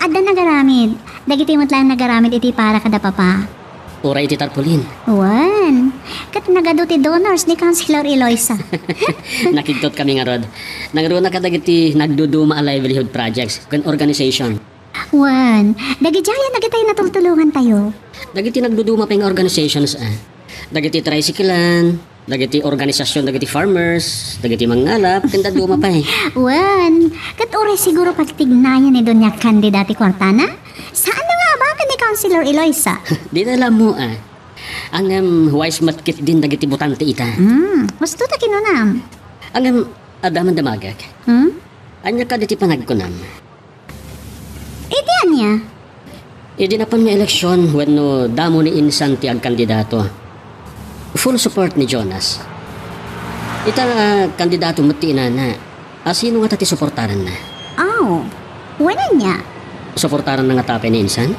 Adda nagaramid. Dagitoy met laeng nagaramid iti para kada Papa. Uray iti tarpaulin. Wen. Ket nagadu ti donors ni Councilor Eloisa. Nakigtot kami ngarud. Nangruna kadagiti nagduduma a livelihood projects ken organization. Wen, dagidiay dagiti natultulongantayo. Dagiti nagduduma pay nga organizations, ah. Dagiti tricyclean, dagiti organisasyon, dagiti farmers, dagiti mangngalap, ken dadduma pay. Wen, ket uray siguro pagtignayan ni Doña Candida ti kuartana? Saan na nga abaken ni Councilor Eloisa? Dita la ammo, ah. Ngem, wise met ketdin dagiti botante ita. Hmm, husto ta kinunam. Ngem, adda man damagek. Hmm? Ania kadi ti panagkunam? Iti ania? Idi napan nga eleksyon wenno damo ni insan ti agkandidato, full support ni Jonas. Ita nga kandidato met ti inana. A, sino ngata ti suportaranna? Aw, wen ania? Suportaranna ngata pay ni insan?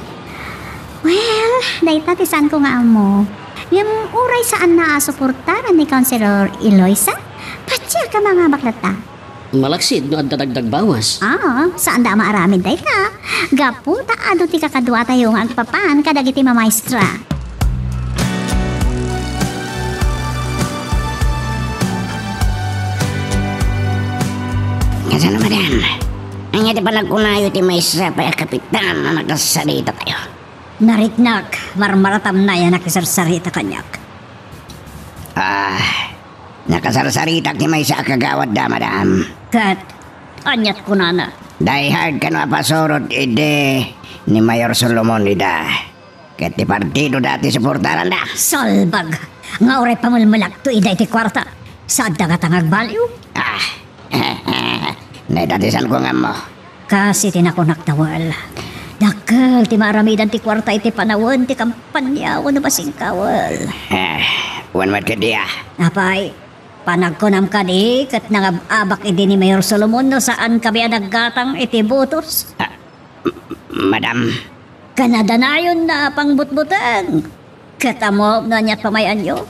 Well, dayta ti saanko nga ammo. Ngem uray saanna a suportaran ni Councilor Eloisa, patiek a mangabak latta. Malaksid no adda dagdagbawas. Ah, saanda a maaramid dayta. Gapu ta adu ti kakaduatayo nga agpapan kadagiti mamaestra. Kasano, madam? Ania ti panagkunayo ti maysa pay a kapitan a nakasaritatayo? Nariknak, marmaratam a nakisarsarita kaniak. Ah, nakasarsaritak ti maysa a kagawad da, madam. Ket, aniat kunana? Die hard kano a pasurot idi ni Mayor Solomon ida. Ket ti partido da ti suportaranda. Salbag! Nga uray pamelmelakto ida iti kuarta. Saanda ngata nga agbaliw? Ah, dayta ti saanko nga ammo. Kas iti nakunak, Tawel. Dakkel ti maaramidan ti kuarta iti panawen ti kampanya wenno basing, Tawel. Eh, wen met ketdi a. Apay, panagkunam kadi ket nangab-abak idi ni Mayor Solomon no saan kami a naggatang iti botos? Ah, m-, madam. Kanadanayonna a pangbutbuteng. Ket ammom no aniat pamayan-yo?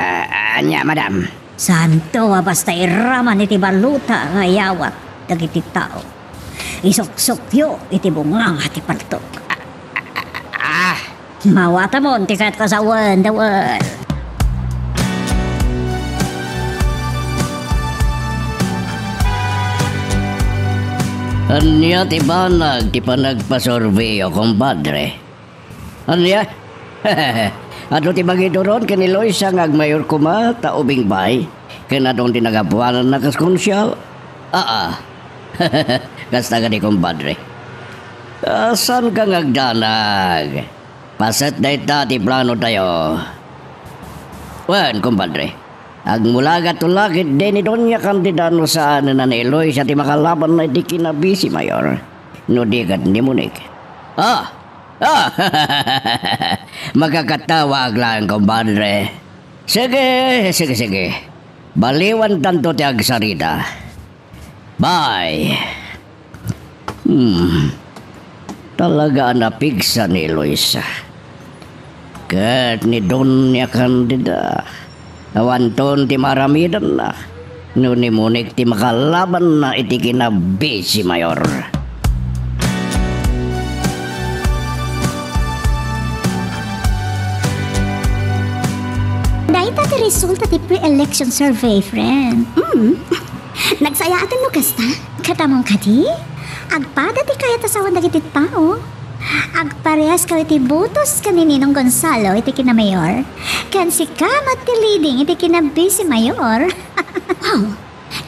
Ah, ania, madam? Saanto a basta iraman iti balota nga iyawat dagiti tao. Isuksukyo iti bunganga ti paltok. Ah! Mawatamon ti kayatko a sawen, Dawel. Ania ti banag ti panagpasurveyo, kumpadre? Ania? Adu ti mangiduron ken ni Loisa nga agmayor koma ta ubing bay ken adun ti nagapuananna kas konsyal. Aa. Kasta kadi, kumpadre. Ah, saanka nga agdanag? Paset dayta ti planotayo. Wen, kumpadre, agmulagato la ketdi ni Doña Candida no saanen a ni Eloisa ti makalabanna iti kinabisi mayor, no di ket ni Monique. Ah! Ah! Makakatawaak laeng, kumpadre. Sige, sige, sige. Baliwantanto ti agsarita. Bye. Hmm. Talaga a napigsa ni Eloisa. Ket ni Doña Candida, awanton ti maaramidanna no ni Monique ti makalabanna iti kinabisi mayor. Dayta ti resulta ti pre-election survey, friend. Mm. Nagsayaaten no kasta? Ket ammom kadi? Agpada ti kayat a sawen dagiti tao. Agparehaskayo iti botos ken ni Ninong Gonzalo iti kinamayor. Ken sika met ti leading iti kinabisi mayor. Wow!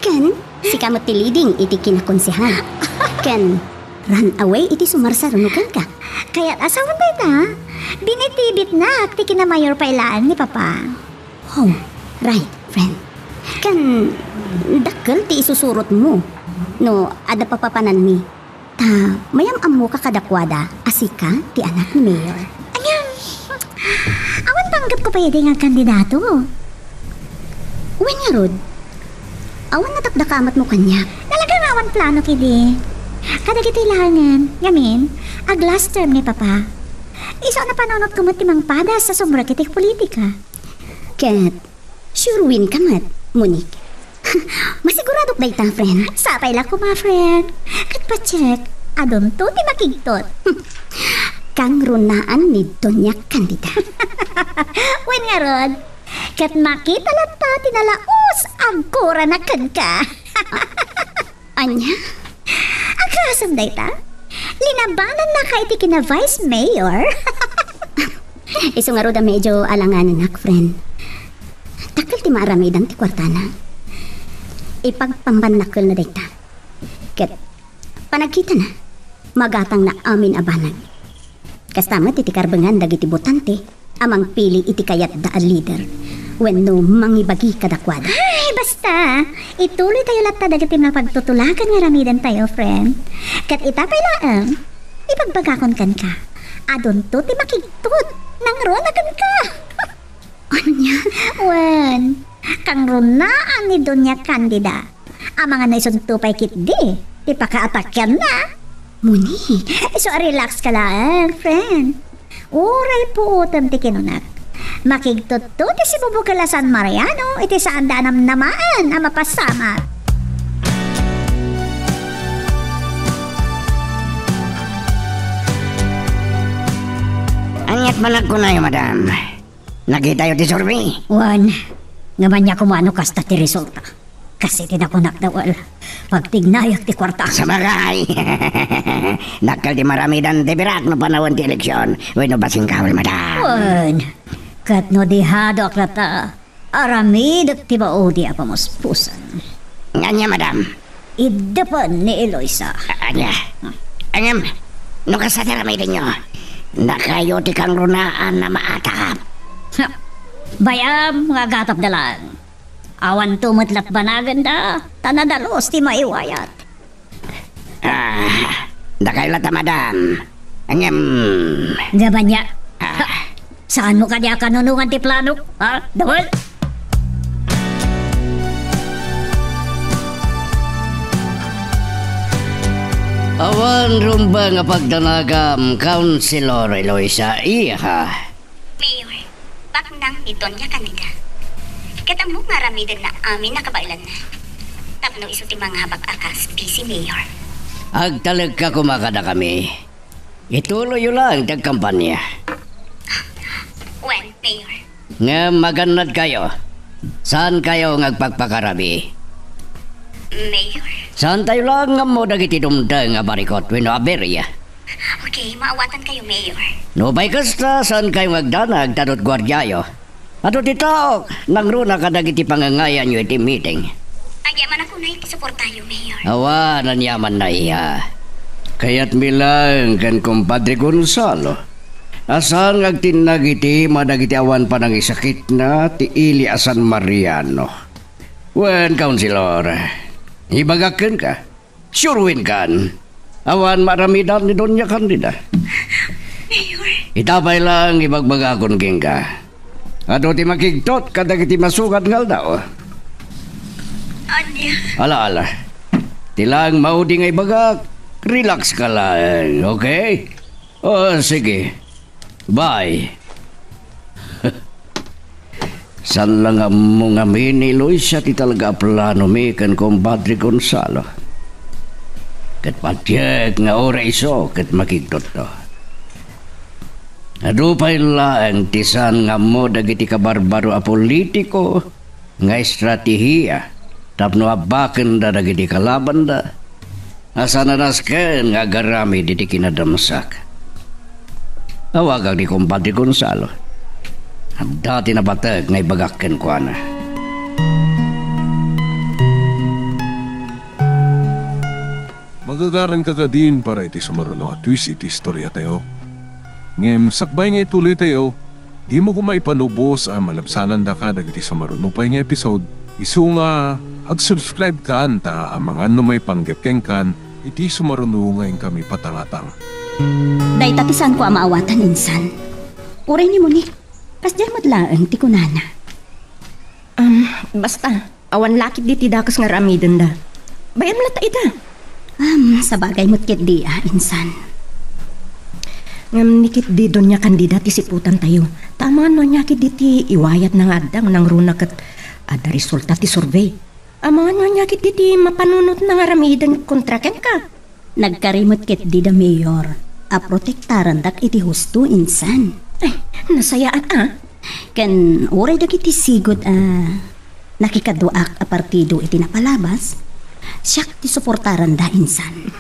Ken sika met ti leading iti kinakonsehal. Ken run away iti sumarsaruno kenka. Kayat a sawen dayta, binitibitnak ti kinamayor pay laeng ni Papa. Oh, right, friend. Ken dakkel ti isusurotmo no adda papapananmi. Ta mayam-ammoka kadakuada a sika ti anak ni Mayor. Ania? Awan panggepko pay idi nga agkandidato. Wen ngarud, awan nadakdakamatmo kaniak. Talaga nga awan planok idi. Kadagitoy laengen, ngamin, ag-last term ni Papa. Isu a napanunotko met ti mangpadas a sumrek iti politika. Ket sure win ka met, Monique. Masiguradok dayta, friend. Sapay la koma, friend. Ket pacheck, adunto ti makigtot. Kangrunaan ni Doña Candida. Wen ngarud, Ket makita latta ti nalaus a gurana kenka. Ania? Agasem dayta? Linabanannaka iti kina Vice Mayor? Isu ngarud a medyo alanganenak, friend. Dakkel ti maaramidan ti kuartana. Ipagpambannakkelna dayta. Ket panagkitana, magatangna amin a banag. Kasta met iti karbengan dagiti botante a mangpili iti kayatda a leader wenno mangibagi kadakuada. Ay, basta! Ituloytayo latta dagiti mapagtutulakan nga aramidentayo, friend. Ket ita pay laeng, ibagbagakon kenka, adunto ti makigtot nangruna kenka. Ania? Wen, kangrunaan ni Doña Candida. Amangan no isunto pay ketdi ti pakaatakianna. Muni, isu a relax ka laeng, friend. Uray puotem ti kinunak. Makigtutto ti sibubukel a San Mariano iti saanda a namnamaen a mapasamak. Aniat man agkunayo, madam? Nakitayo ti survey? Wen, ngem ania koma no kasta ti resulta? Kas iti nakunak da, well, pagtignayak ti kuarta. Sabagay. Dakkel ti maramidan ti birak no panawen ti eleksyon wenno basing kahoy, madam. Wen, ket no dihadak latta, aramidek ti maudi a pamuspusan. Ania, madam? Iddepen ni Eloisa. A-, ania? Ngem, no kasta ti aramidenyo, dakayo ti kangrunaan a maatap. Ha, bay-am nga agatapda laeng. Awanto met latbanagenda, ta nadalus ti maiwayat. Ah, dakayo latta, madam. Ngem, ngem ania? Ah. Ha, saanmo kadi a kanunongan ti planok? Ha? Dawel? Awan rumbeng a pagdanagam, Councilor Eloisa, iha. Mayor, baknang ni Doña Candida. Ket ammok nga aramidenna amin a kabaelanna. Tapno isu ti manghabak a kas Vice Mayor. Agtalekka koma kadakami. Ituloyyo laeng ti agkampanya. Wen, Mayor. Ngem magannadkayo. Saankayo nga agpakpakarabi. Mayor. Saantayo laeng nga ammo dagiti dumteng a barikot wenno aberia. Okay, maawatankayo, Mayor. Nupay kasta, saankayo nga agdanag ta adut guardiayo. Adu ti taok, nangruna kadagiti pangangayanyo iti meeting. Agyamanak unay ti suportayo, Mayor. Awan, aniamanna, iha. Kayatmi laeng ken Compadre Gonzalo a saan nga agtinnag iti ima dagiti awan panangisakitna ti ili a San Mariano. Wen, Councilor, ibagak kenka. Sure win kan. Awan maaramidan ni Doña Candida. Mayor. Ita pay laeng ibagbagakon kenka. Adu ti makigtot kadagiti masukad nga aldaw. Ania? Ala, ala. Ti laeng maudi nga ibagak, relax ka laeng, okay? O, sige. Bye. Saan la nga ammo ngamin ni Eloisa ti talaga a planomi ken Compadre Gonzalo. Ket patiek nga uray isu ket makigtutto. Adu pay laeng ti saan nga ammo dagiti kabarbaro a politiko nga estratehiya tapno abbakenda dagiti kalabanda a saan a nasken nga agaramid iti kinadamsak. Awagak ni Compadre Gonzalo. Adda ti napateg nga ibagak kenkuana. Magagaranka kadin para iti sumaruno a twist iti istoriatayo. Ngem sakbay nga ituloytayo, dimo koma ipanubos a malabsanandaka dagiti sumaruno pay nga episode. Isu nga ag-subscribe kan ta amangan no maipanggep kenkan iti sumaruno nga inkami patangatang. Dayta ti saanko a maawatan, insan. Uray ni Monique, kasdiay met laeng ti kunana. Um, basta, awan la ketdi ti dakes nga aramidenda. Bay-am latta ida. Um, sabagay met ketdi a, insan. Ngem ni ketdi Doña Candida ti siputantayo. Ta amangan no ania ketdi ti iwayatna nga adda nga nangruna ket adda resulta ti survey. Amangan no ania ketdi ti mapanunotna nga aramiden kontra kenka. Nagkari met ketdi da Mayor a protektarandak iti husto, insan. Ay, nasayaat a. Ken uray dagiti sigud a nakikaduaak a partido iti napalabas, siak ti suportaranda insan.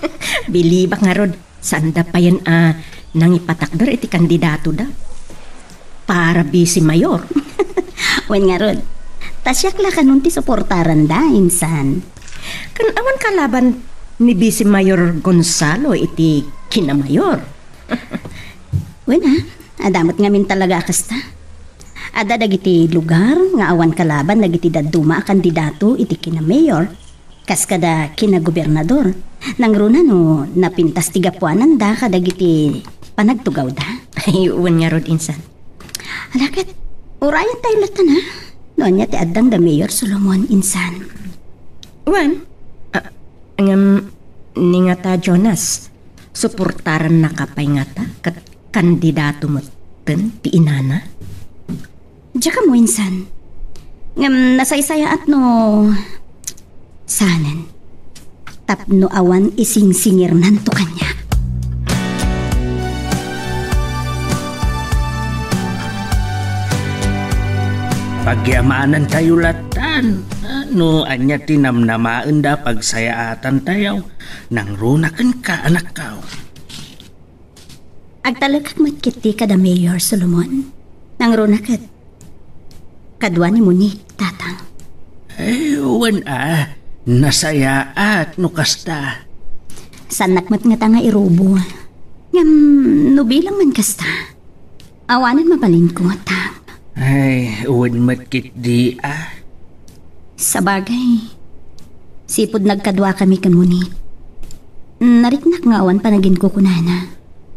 Bilibak ngarud, saanda payen a nangipatakder iti kandidatoda para vice mayor. Wen ngarud, ta siak la kanon ti suportaranda insan. Ken awan kalaban ni Vice Mayor Gonzalo iti kinamayor. Wen a, adda met ngamin talaga a kasta. Adda dagiti lugar nga awan kalaban dagiti dadduma a kandidato iti kinamayor, kas kada kinagobernador. Nangruna no napintas ti gapuananda kadagiti panagtugawda. Ay, wen ngarud insan. Ala ket, urayen tayo latta na. No ania ti addang da Mayor Solomon insan. Wen, a, ngem, ni ngata Jonas, suportarannaka pay ngata ket kandidato metten ti inana? Diak ammo insan. Ngem nasaysayaat no saanen tapno awan isingsingiranto kaniak. Pagyamanantayo lattan. No ania ti namnamaenda a pagsayaatantayo, nangruna kenka, anakko. Agtalekak met ketdi kada Mayor Solomon. Nangruna ket kadua ni Monique, tatang. Ay, wen a, nasayaat no kasta. Saannak met ngata nga irubo. Ngem no bilang man kasta, awanen mabalinko, tatang. Ay, wen met ketdi a. Sabagay, sipud nagkaduakami ken Monique, nariknak nga awan panaginkukunana.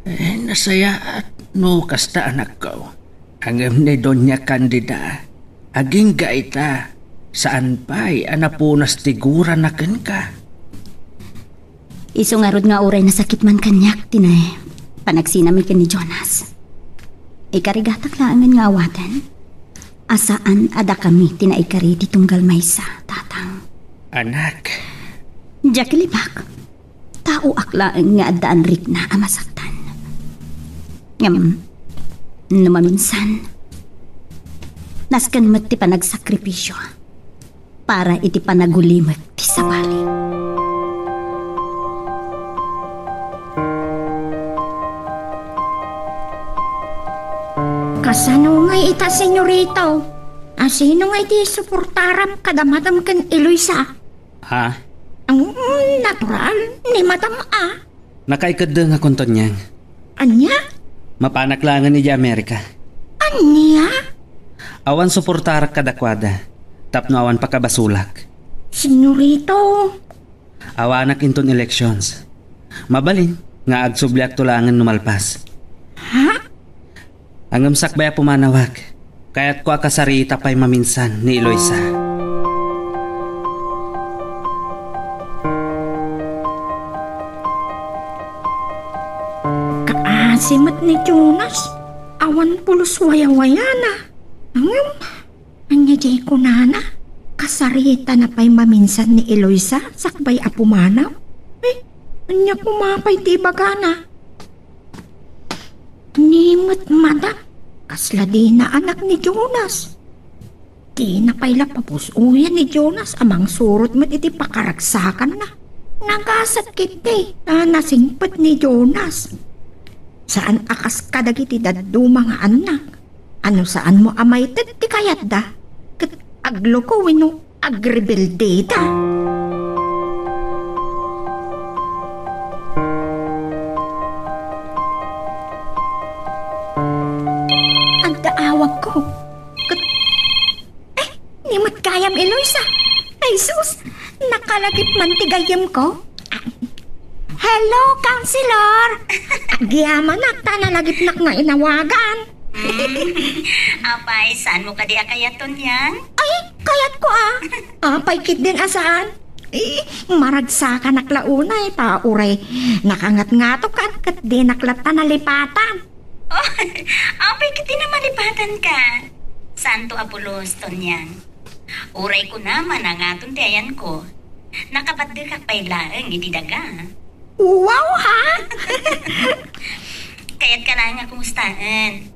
Eh, nasayaat no kasta, anakko. Ngem ni Doña Candida, agingga ita, saan pay a napunas ti gurana kenka. Isu ngarud nga uray nasakit man kaniak ti na-, panagsinami ken ni Jonas. Ikarigatak laengen nga awaten a saan a dakami ti naikari ti tunggal maysa, tatang. Anak. Diak ilibak. Taoak laeng nga addaan rikna a masaktan. Ngem, no maminsan, nasken met ti panagsakripisio para iti panagulimek ti sabali. Kasano ngay ita, senyorito? A, sino ngay ti suportaram kada madam ken Eloisa? Ha? Ang natural ni madam a. Nakaikeddengakon, Tonyang. Ania? Mapanak laengen idiay Amerika. Ania? Awan suportarak kadakuada, tapno awan pakabasolak. Senyorito. Awanak inton elections. Mabalin nga agsubliakto laengen no malpas. Ha? Ngem sakbay a pumanawak, kayatko a kasarita pay maminsan ni Eloisa. Kaasi met ni Jonas, awan pulos wayawayana. Ngem, ania diay kunana? Kasaritana pay maminsan ni Eloisa sakbay a pumanaw? Eh, ania koma pay ti ibagana? Ni met madam, kasla dina anak ni Jonas. Dina pay la papus-oyen ni Jonas a mangsurot met iti pakaragsakanna. Nagasat ketdi a nasingpet ni Jonas. Saan a kas kadagiti dadduma nga annak. Ano saanmo a maited ti kayatda? Ket agloko wenno agrebeldeta. Adda awagko. Ket, eh, ni met gayam, Eloisa. Ay, sus, nakalagip man ti gayyemko. Hello, Counselor! Agyamanak ta nalagipnak nga inawagan. Mm. Apay, saanmo kadi a kayat, Tonyang? Ay, kayatko a. Apay ketdin a saan? Eh, maragsakanak la unay ta uray nakangatngatokan ket dinak latta nalipatan. Oh, apay ketdin a malipatanka? Saanto a pulos, Tonyang. Uray kunam a nangaton ti ayanko, nakapaddekak pay laeng iti daga. Wow, ha? Kayatka laeng a kumustaen.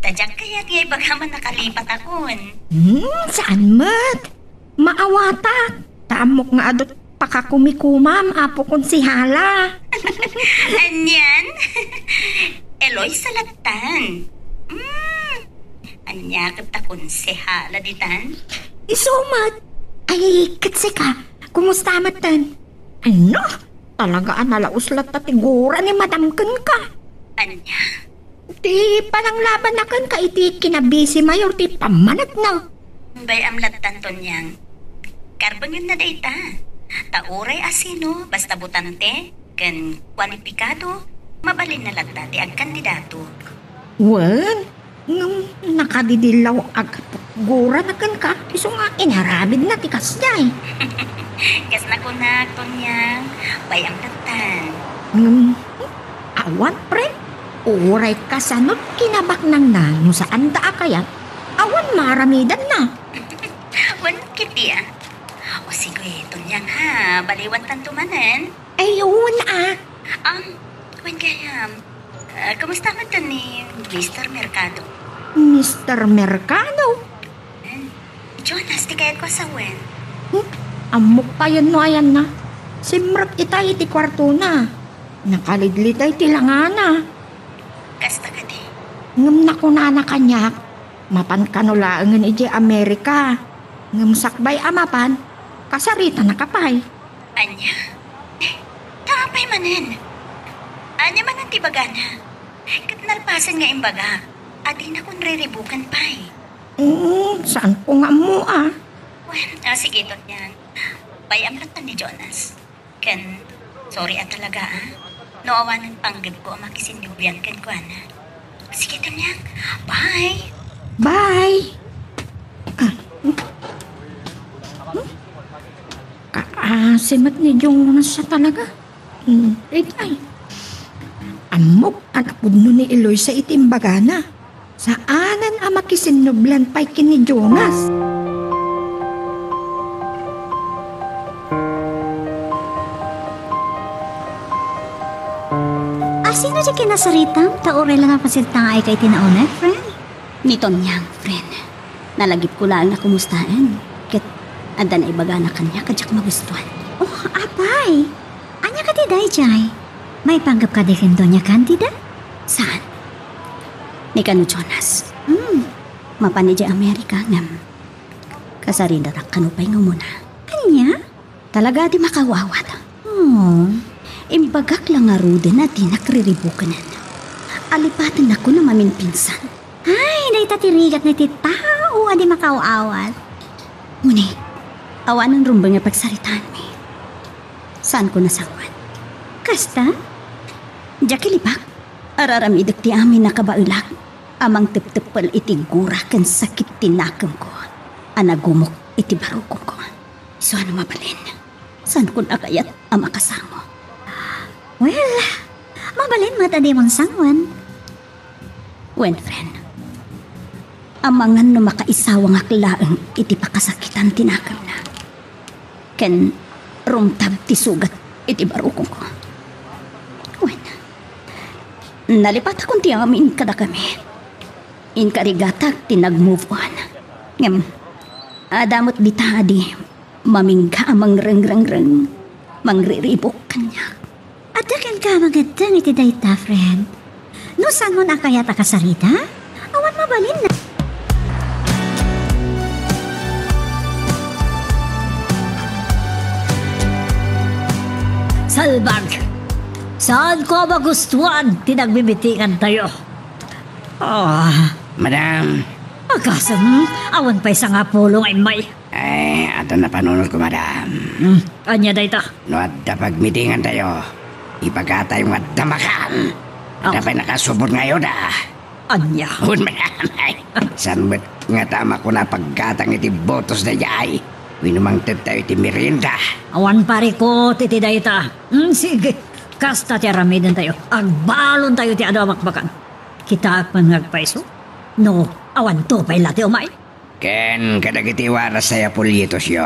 Ta diak kayat nga ibagam a nakalipatakon. Hmm, saan met? Maawatak. Ta ammok nga adu ti pakakumikumam, Apo Konsehala. Anian? Eloisa lattan. Hmm. Ania ket ta konsehala ditan? Isu met. Ay, ket sika, kumusta metten? Ay, no? Talaga a nalaus latta ti gura ni Madam kenka. Ania? Ti pananglabanna kenka iti kinabisi mayor ti pammanekna. Bay-am lattan, Tonyang. Karbengenna dayta. Ta uray asino, basta butante, ken kualipikado, mabalinna latta ti agkandidato. Wen, ngem nakadidillaw a gaput gurana kenka, isu nga inaramidna ti kasdiay. Kas nakunak, Tonyang, bay-am lattan. Ngem, awan, pre. Uray kasano ti kinabaknangna no saanda a kayat, awan maaramidanna. Wen, kiti a. O sige, Tonyang ha, baliwantanto manen. Ay, wen a. Um, wen gayam. Ah, kumusta man to ni Mister Mercado? Mister Mercado? Hmm. Jonas, ti kayatko a sawen. Hmm? Ammok payen no ayanna. Simrek itay iti kuartona. Nakalidlitay ti langana. Kasta kadi? Ngem nakunana kaniak, mapan kano laengen idiay Amerika. Ngem sakbay a mapan, kasaritanaka pay. Ania? Eh, ta apay manen? Ania manen ti bagana? Ket nalpasen nga imbaga, adinakon riribuken pay. Mm, saanko nga ammo a. Wen, ah, sige, Tonyang. Bay-am lattan ni Jonas. Ken, sorry a talaga, ah. No awanen panggepko a makisinnublian kenkuana. Sige, Tonyang. Bye. Bye. Ah. Hmm? Kaasi met ni Jonas a talaga. Hmm, itay. Ammok a napudno ni Eloisa iti imbagana. Saanen a makisinnublian pay ken ni Jonas. Asino ti kinasaritam ta uray la napasirtaayka iti nauna, friend? Ni Tonyang, friend. Nalagipko laeng a kumustaen. Ket adda naibagana kaniak a diak magustuan. Oh, apay! Ania kadi daydiay? Maipanggep kadi ken Doña Candida? Saan? Ni kano Jonas. Hmm. Mapan idiay Amerika ngem kasaridanak kano pay nga umuna. Ania? Talaga a di makaaw-awat. Oh. Imbagak la ngaruden a dinak riribukenen. Alipatennakon a maminpinsan. Ay, dayta ti rigat na iti tao a di makaaw-awat. Uni, awanen rumbeng nga pagsaritaanmi. Saanko nasangoan. Kasta? Diak ilibak. Araramidek ti amin a kabaelak a mangtepteppel iti gura ken sakit ti nakemko a nagumok iti barukongko. Isu a no mabalin, saanko a kayat a makasango. Well, mabalin met a dimon sangoen. Wen, friend, amangan no makaisawangak laeng iti pakasakitan ti nakemna. Ken rumtab ti sugat iti barukongko. Wen, nalipatakon ti amin kadakami. Inkarigatak ti nag-move on. Ngem, adda met dita a di mamingga a mangrengrengreng, mangriribuk kaniak. Adda kenka a mangeddeng iti dayta, friend. No saanmon a kayat a kasarita, awan mabalinna. Salbag! Saanko a magustuan ti nagmimitingantayo. Ah. Madam. Agasem, awan pay sangapulo nga immay. Ay, adda napanunotko, madam. Hmm, ania dayta? No adda pagmitingantayo, ibagatayo nga adda makan. Adda Ah. pay nakasubot nga ayuda. Ania? Wen, madam, ay. Saan met ngata a makuna a paggatang iti butos daydiay? Wenno mangtedtayo iti merienda? Awan parikut iti dayta. Hmm, sige. Kasta ti aramidentayo. Agbalontayo ti adu a makmakan. Kitaak man nga agpayso. No, awanto pay la ti umay. Ken kadagiti warasay a pulyetosyo,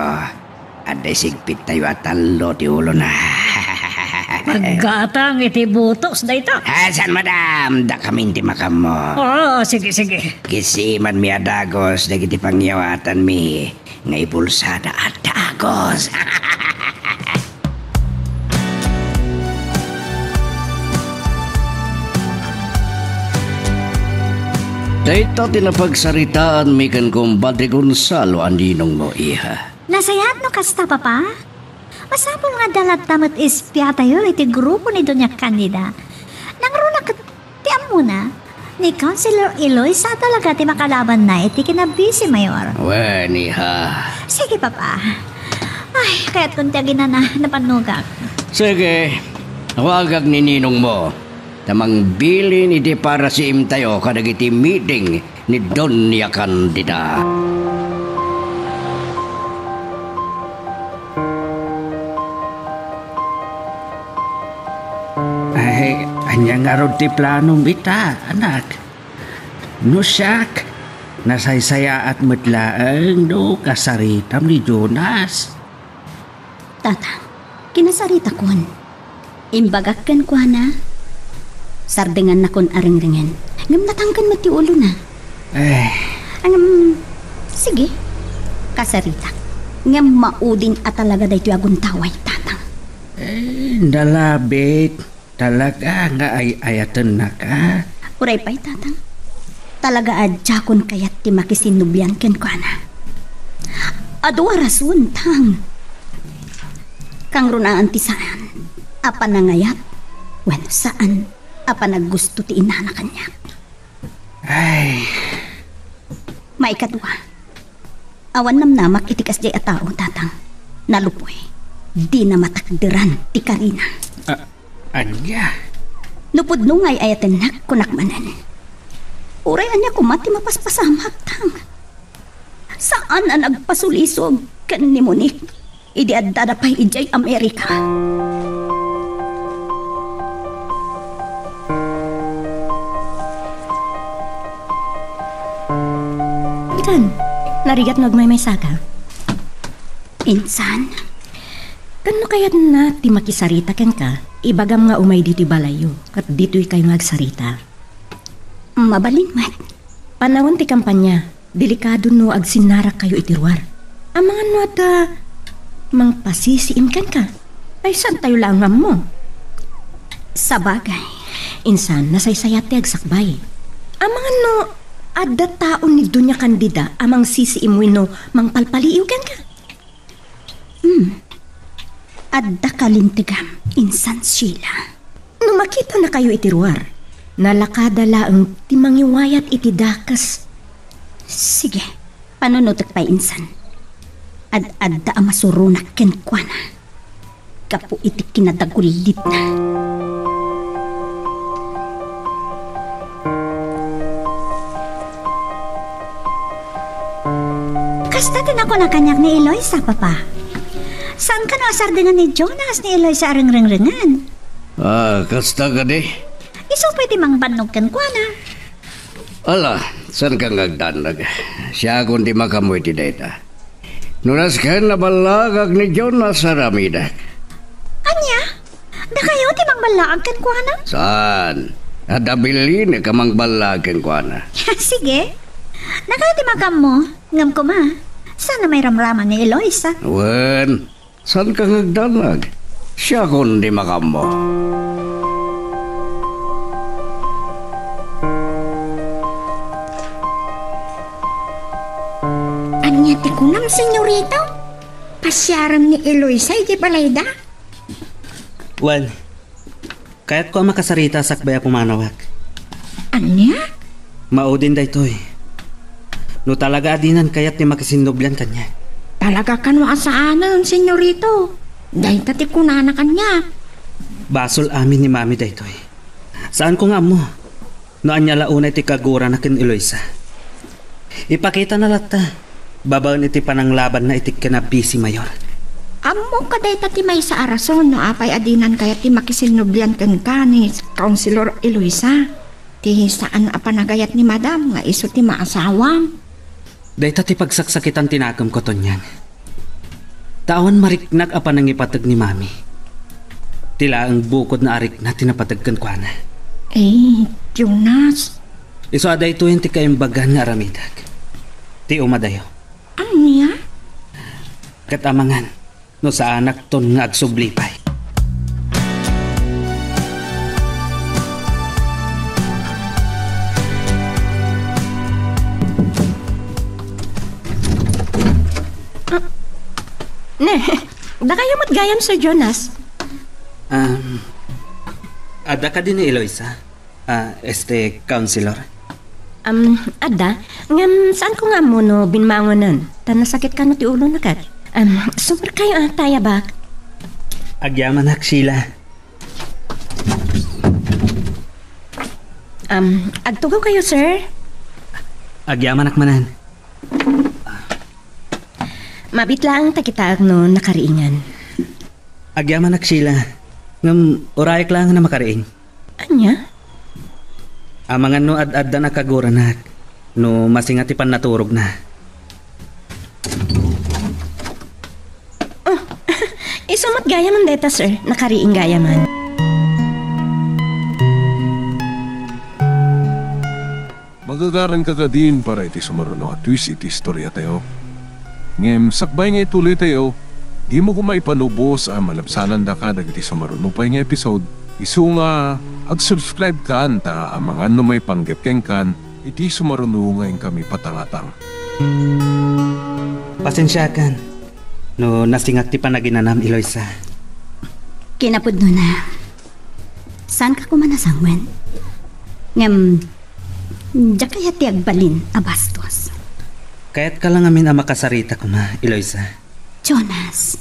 adda isigpittayo a tallo ti ulona. Aggatang iti butos dayta. Ah, saan, madam? Dakamin ti makammo. Oo, sige, sige. Kisimanmi a dagus dagiti pangyawatanmi nga ibulsada a dagus. Dayta ti napagsaritaanmi ken kumpadre Gonzalo a ninongmo, iha. Nasayaat no kasta, Papa. Masapul nga adda latta met espiatayo iti grupo ni Doña Candida. Nangruna ket ti ammona, ni Councilor Eloisa talaga ti makalabanna iti kinabisi, Mayor. Wen, iha. Sige, Papa. Ay, kayatkon ti aginana, napannogak. Sige, awagak ni ninongmo ta mangbilin iti parasiimtayo kadagiti meeting ni Doña Candida. Ay, ania ngarud ti planom ita, anak? No siak, nasaysayaat met laeng no kasaritam ni Jonas. Tata, kinasaritakon. Imbagak kenkuana, sardengannakon a ringringen. Ngem natangken met ti ulona. Eh. Ngem, sige, kasaritak. Ngem maudin a talaga daytoy a guntaway, Tatang. Eh, nalabit. Talaga nga ay-ayatennaka? Uray pay, Tatang. Talaga a diakon kayat ti makisinnublian kenkuana. Adu a rason, Tang. Kangrunaan ti saan a panangayat wenno saan a panaggusto ti inana kaniak. Ay. Maikadua, awan namnamak iti kasdiay a tao, Tatang. Nalupay, dina matakderan ti karina. A-, ania? No pudno nga ay-ayatennak, kunak manen. Uray ania koma ti mapaspasamak, Tang. Saan a nagpasulisog ken ni Monique idi addada pay idiay Amerika. Itan, narigat no agmaymaysaka? Insan? Ken no kayatna ti makisarita kenka, ibagam nga umay ditoy balayyo, ket ditoykayo nga agsarita. Mabalin met. Panawen ti kampanya, delikado no agsinnarakkayo iti ruar. Amangan no adda mangpasisiim kenka. Ay, saantayo laeng nga ammo? Sabagay. Insan, nasaysayaat ti agsakbay. Amangan no adda tao ni Doña Candida a mangsisiim wenno mangpalpaliiw kenka? Hmm. Adda kalintegam, Insan Sheila. No makitanakayo iti ruar, nalakada laeng ti mangiwayat iti dakes. Sige, panunotek pay, Insan. Ad-adda a masuronak kenkuana gapu iti kinadagullitna. Kasta ti nakuna kaniak ni Eloisa, Papa. Saan kano a sardengan ni Jonas ni Eloisa a ringringrengan? Ah, kasta kadi? Isu pay ti mangbannog kenkuana. Ala, saanka nga agdanag? Siakon ti makaammo iti dayta. No nasken, naballaagak ni Jonas aramidek. Ania? Dakayo ti mangballaag kenkuana? Saan? Adda balinek a mangballaag kenkuana. Sige. Dakayo ti makaammo, ngem koma, saan a mairamraman ni Eloisa? Wen, saanka nga agdanag? Siakon ti makaammo. Ania ti kunam, senyorito? Pasiarem ni Eloisa iti balayda? Wen, kayatko a makasarita sakbay a pumanawak. Ania? Maudin daytoy. No talaga a dinan kayat ti makisinnublian kaniak. Talaga kano a saanen, senyorito? Dayta ti kunana kaniak. Basol amin ni Mami daytoy. Saanko nga ammo no ania la unay ti kagurana ken Eloisa. Ipakitana latta babaen iti pananglabanna iti kinabisi, Mayor. Ammok a dayta ti maysa a rason no apay a dinan kayat ti makisinnublian kenka ni Councilor Eloisa. Ti saan a panagayat ni Madam nga isu ti maasawam. Dayta ti pagsaksakitan ti nakemko, Tonyang. Ta awan mariknak a panangipateg ni Mami. Ti laeng bukodna a rikna ti napateg kenkuana. Ay, Jonas. Isu a daytoyen ti kaimbagan nga aramidek. Ti umadayo. Ania? Ket amangan, no saanakton nga agsubli pay. Ah, ne, dakayo met gayam, Sir Jonas. Um, adda kadi ni Eloisa? Ah, este, counselor? Um, adda, ngem saanko nga ammo no binmangonen, ta nasakit kano ti ulona ket. Um, sumrekkayo a, ta ayabak. Agyamanak, Sheila. Um, agtugaw kayo, sir? Agyamanak manen. Mabit laeng ta kitaek no nakariingan. Agyamanak, Sheila. Ngem urayek laeng a makariing. Ania? Amangan no ad-addan a kaguranak, no masinga ti pannaturogna. Oh, isu met gayamen dayta, sir. Nakariing gayamen. Magagaranka kadin para iti sumaruno a twist iti istoriatayo. Ngem sakbay nga ituloytayo, dimo koma ipanubos a malabsanandaka dagiti sumaruno pay nga episode, isu nga ag-subscribe kan ta amangan no maipanggep kenkan iti sumaruno nga inkami patangatang. Pasensiakan no nasingak ti panaginanam, Eloisa. Kinapudnona, saanka koma nasangwen. Ngem, diak kayat ti agbalin a bastos. Kayatka la ngamin a makasarita koma, Eloisa. Jonas,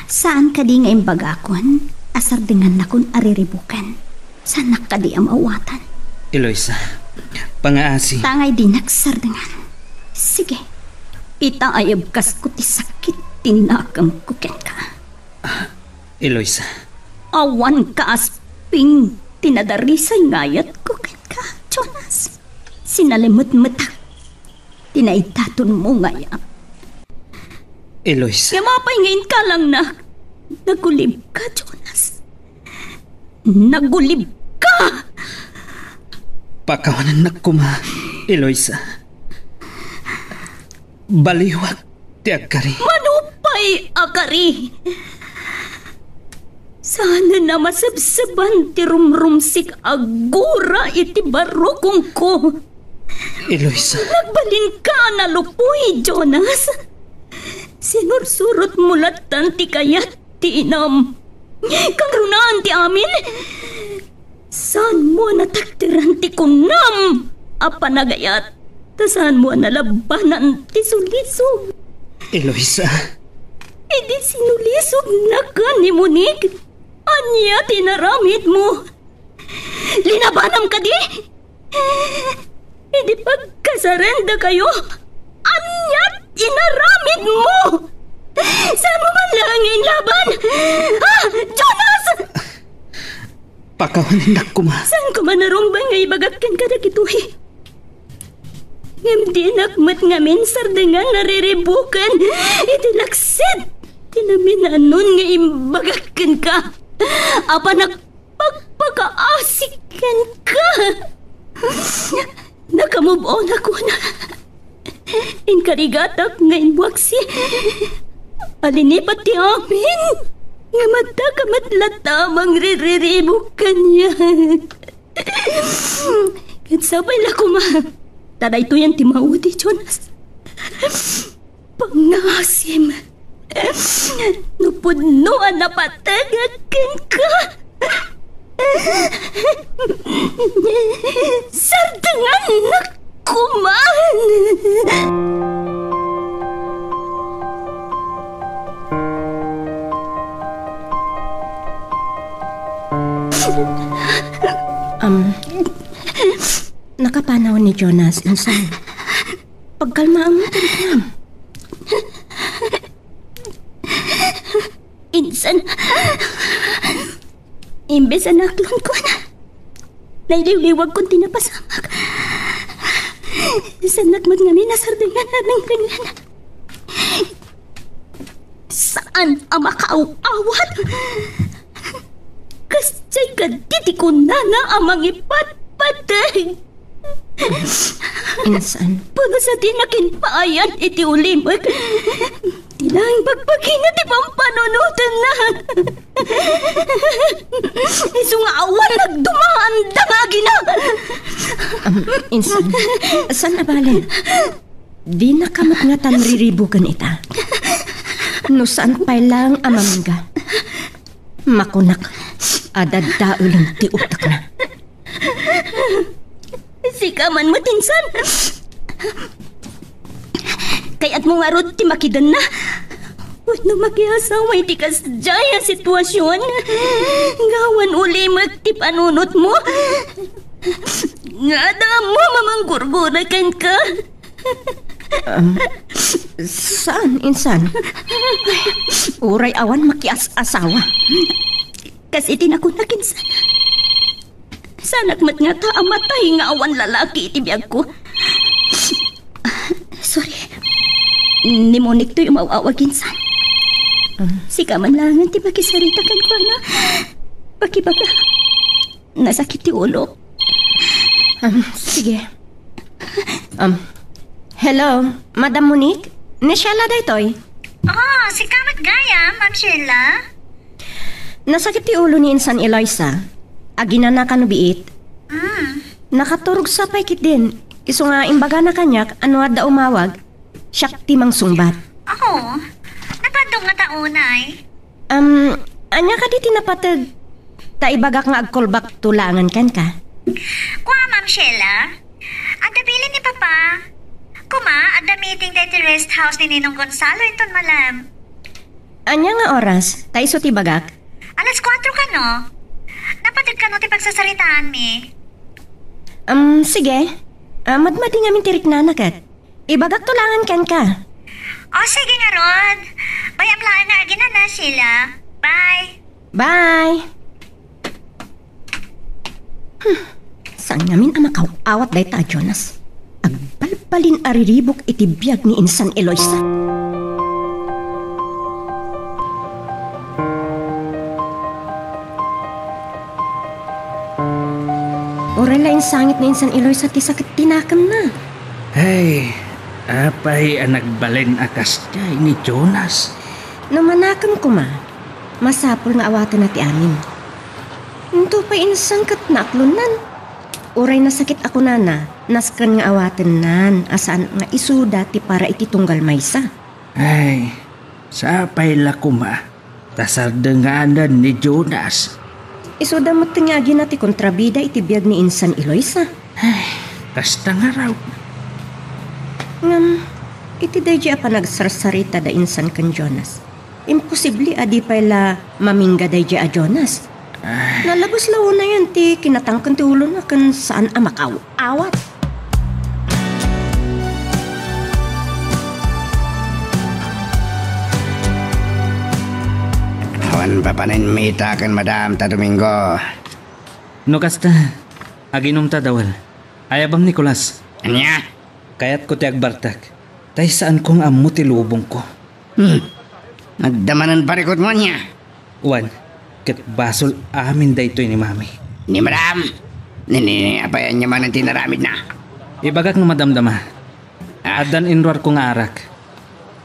saan kadi nga imbagakon a sardengannakon a riribuken? Saannak kadi a maawatan? Eloisa, pangaasi. Tangay dinak sardengan. Sige, itaayabkasko ti sakit ti nakemko kenka. Eloisa. Awan kaasping ti nadarisay nga ayatko kenka, Jonas. Sinalimetmetak ti naidatonmo nga ayat. Eloisa. Ngem apay nga inkalangnak? Nagulibka, Jonas. Nagulibka! Pakawanennak koma, Eloisa. Baliwak ti agkari. Mano pay a kari? Saanen a masebseban ti rumrumsik a gura iti barukongko. Eloisa. Nagbalinka a nalupoy, Jonas. Sinursurotmo lattan ti kayat ti inam. Kangrunaan ti amin. Saanmo a natakderan ti kunam a panagayat, ta saanmo a nalabanan ti sulisog. Eloisa. Idi sinulisognaka ni Monique, ania ti inaramidmo? Linabanam kadi? Idi pagkasarendakayo, ania ti inaramidmo? Saanmo man laeng nga inlaban? Ah, Jonas! Pakawanennak koma. Saan koma narumbeng nga ibagak kenka dagitoy? Ngem dinak met ngamin sardengan a riribuken iti laksid ti naminanon nga imbagak kenka. Apanak pagpakaasi kenka. Nakamove-onak, kuna. Inkarigatak nga imbuaksi a linipat ti amin, ngem addaka met latta a mangririribo kaniak. Ket sapay la koma ta daytoyen ti maudi, Jonas. Pangngaasim. No pudno a napategek kenka, sardengannak koman. Um, nakapanaw ni Jonas, insan. Pagkalmaam, Tantang. Insan, imbes a naaklon ko, nailiwliwag kon ti napasamak. Saannak met ngamin a sardengan a nangrengneng. Saan a makaaw-awat? Kasdiay kadi ti kunana a mangipatpateg. Insan. Pulos a di nakinpaayan iti ulimek. Ti nangbagbagina ti pampanunotenna. Isu nga awan nagdumaanda nga agina. Am, insan. Saan a bale? Dinaka met ngatan riribuken ita. No saan pay laeng a mamingga, makunak a daddaelen ti utekna. Sika man met, insan. Kayatmo ngarud ti makidenna wenno makiasawa iti kasdiay a situasion nga awan ulimek ti panunotmo? Nga adda ammo a manggurgura kenka. Um, saan, insan? Uray awan makias-asawa. Kas iti nakunak, insan. Saanak met ngata a matay nga awan lalaki iti biagko. Sorry. Ni Monique toy umaw-awag, insan. Um. Sika man laengen ti makisarita kenkuana. Pakibaga. Nasakit ti ulok. Um, sige. Um, hello, Madam Monique? Ni Sheila daytoy? Oh, sika met gayam, Ma'am Sheila? Nasakit ti ulo ni Insan Eloisa. Aginana kano biit. Mm. Nakaturogsa pay ketdin. Isu nga imbagana kaniak a no adda umawag, siak ti mangsungbat. Oh, napaddung ngata unay. Um, ania kadi ti napateg? Ta ibagak nga ag-call back to laengen kenka. Kua, Ma'am Sheila? Adda bilin ni Papa. Kuma, adda meeting daytoy rest house ni Ninong Gonzalo inton malem. Ania nga oras? Ta isu ti ibagak. Alas kuatro kano? Napateg kano ti pagsasaritaanmi? Um, sige. Ah, madmadi ngamin ti riknana ket. Ibagak to laengen kenka. O, sige ngarud. Bay-am laeng nga aginana, Sheila. Bye. Bye. Hmm. Saan ngamin a makaw-awat dayta a Jonas? Agbalbalin a riribuk iti biag ni Insan Eloisa. Uray la insangit ni Insan Eloisa ti sakit ti nakemna. Ay, apay a nagbalin a kasdiay ni Jonas? No manakem koma, masapul nga awatenna ti amin. Into pay insan ket naaklonnan. Uray nasakit a kunana, nasken nga awatennan a saan nga isuda ti para iti tunggal maysa. Ay, sapay la koma ta sardenganen ni Jonas. Isuda met nga agina ti kontrabida iti biag ni Insan Eloisa. Ay, kasta ngarud. Ngem, iti daydiay a panagsarsarita da Insan ken Jonas, imposible a di pay la mamingga daydiay a Jonas. Ay. Nalabes la unayen ti kinatangken ti ulona ken saan a makaw-awat. Awan papanen mita ken Madam ta Domingo. No kasta, aginomta, Dawal. Ayabam, Nicolas. Ania? Kayatko ti agbartek. Tay saanko nga ammo ti lubongko. Hmm. Nagdamanen parikutmo ania? Wen, ket basol amin daytoy ni Mami. Ni Madam? Ni, ni, ni, apay ania manen ti inaramidna? Ibagak no madamdama. Ah. Addan inruarko nga arak.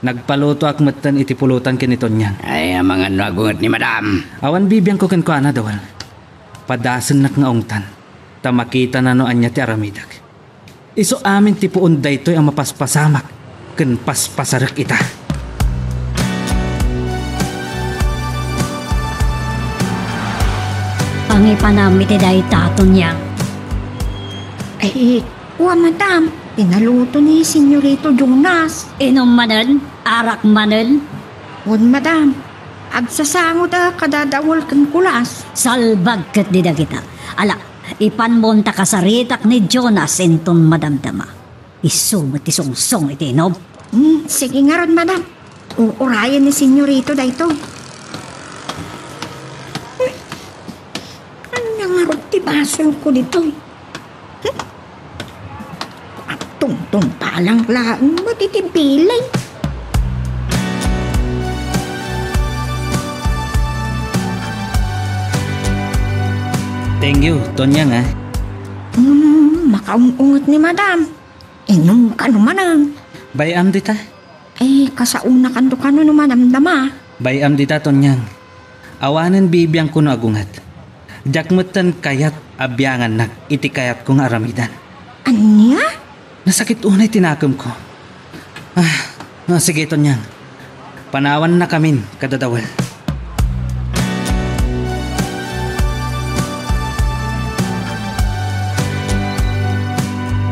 Nagpalutoak metten iti pulutan ken ni Tonyang. Ay, amangan no agunget ni Madam. Awan bibiangko kenkuana, Dawal. Padasennak nga ungtan, ta makitana no ania ti aramidek. Isu amin ti puon daytoy a mapaspasamak ken paspasarek ita. Pangipanam iti dayta, Tonyang. Ay, wa, madam, ti naluto ni Senyorito Jonas. Inum manen, arak manen. Wen, madam, agsasangoda kada Dawal ken Kulas. Salbag ketdi dagita. Ala, ipanmon ta kasaritak ni Jonas inton madamdama. Isu met ti sungsong iti inum. Hmm, sige ngarud, madam. Uurayen ni Senyorito daytoy. Hmm. Ania ngarud ti basolko ditoy? Hmm? Agtungtungpalang laeng met iti bilin. Yo, Tonyang, ah. Hmm, makaung-unget ni Madam. Inumkan manen. Bay-am dita? Eh, kasaonakanto kano no madamdama. Bay-am dita, Tonyang. Awanen bibiangko no agunget. Diak metten kayat a biangannak iti kayatko nga aramidan. Ania? Nasakit unay ti nakemko. Ah, ah, sige, Tonyang. Panawannakamin, kadadawel.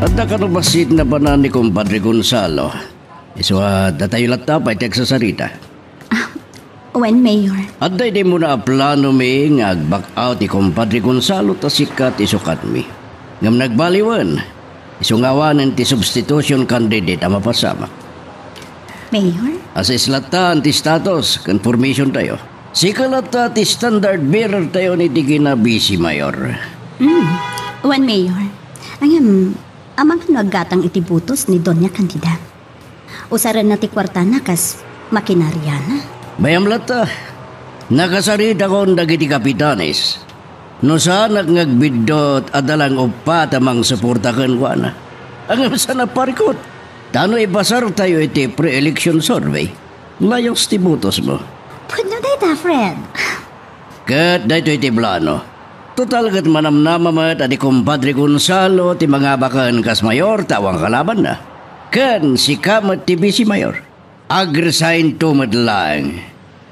Adda kano bassit napanan ni Compadre Gonzalo? Isu a datayo latta pay ti agsasarita. Ah, wen, Mayor. Adda idi umuna a planomi nga ag-back out ti Compadre Gonzalo ta sika ti sukatmi. Ngem nagbaliwen, isu nga awanen ti substitution candidate a mapasamak. Mayor? Assess latta ti status ken formation tayo. Sika latta ti standard bearer tayo iti kina-Vice Mayor. Hmm. Wen, Mayor. Ngem, amangan no aggatang iti botos ni Doña Candida. Usarenna ti kuartana kas makinariana. Bay-am latta, nakasaritakon dagiti kapitanes. No saanak nga agbiddut, adda lang uppat a mangsuporta kenkuana. Ngem saan a parikut, ta no ipasartayo iti pre-election survey, layus ti botosmo. Pudno dayta, Fred. Ket daytoy ti plano. Total ket manamnama met a ni Compadre Gonzalo ti mangabaken kas mayor ta awan kalabanna. Ken sika met ti vice mayor. Ag-resignto met laeng.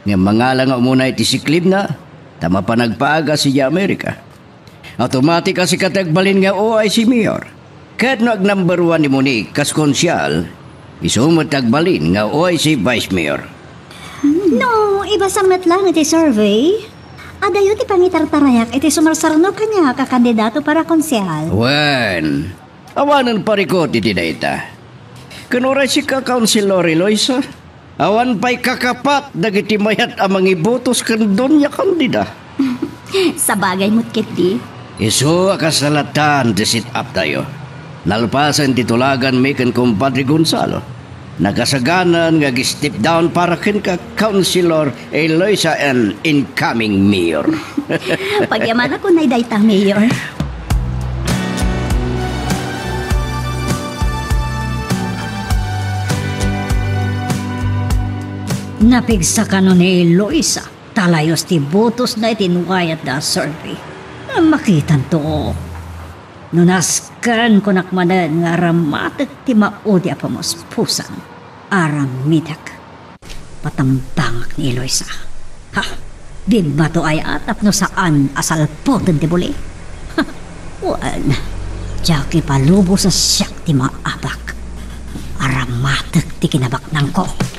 Ngem mangala nga umuna iti siklibna, ta mapan agpaagas idiay Amerika. Automatic a sika ti agbalin nga O I C mayor. Ket no ag-number one ni Monique kas konsyal, isu met ti agbalin nga O I C vice mayor. No ibasam met laeng iti survey, adayo ti pangitartarayak iti sumarsarno kaniak a kandidato para konsyal. Wen, awanen parikut iti dayta. Ken uray sika, Councilor Eloisa, awan pay kakapat dagiti mayat a mangibotos ken Doña Candida. Sabagay met ketdi. Isu a kasla latta ti set-up tayo. Nalpasen ti tulaganmi ken Compadre Gonzalo, nakasaganan nga ag-step down para kenka, Councilor Eloisa, an incoming mayor. Pagyamanak unay dayta, Mayor. Napigsa kano ni Eloisa, ta layus ti botosna iti inuwayatda a survey. Makitanto. No nasken, kunak manen nga aramatek ti maudi a pamuspusan. Aramidek. Patambangak ni Eloisa. Ha? Dimmato aya tapno saan a salputen ti buli? Ha? Wen, diak ipalubos a siak ti maabak. Aramatek ti kinabaknangko.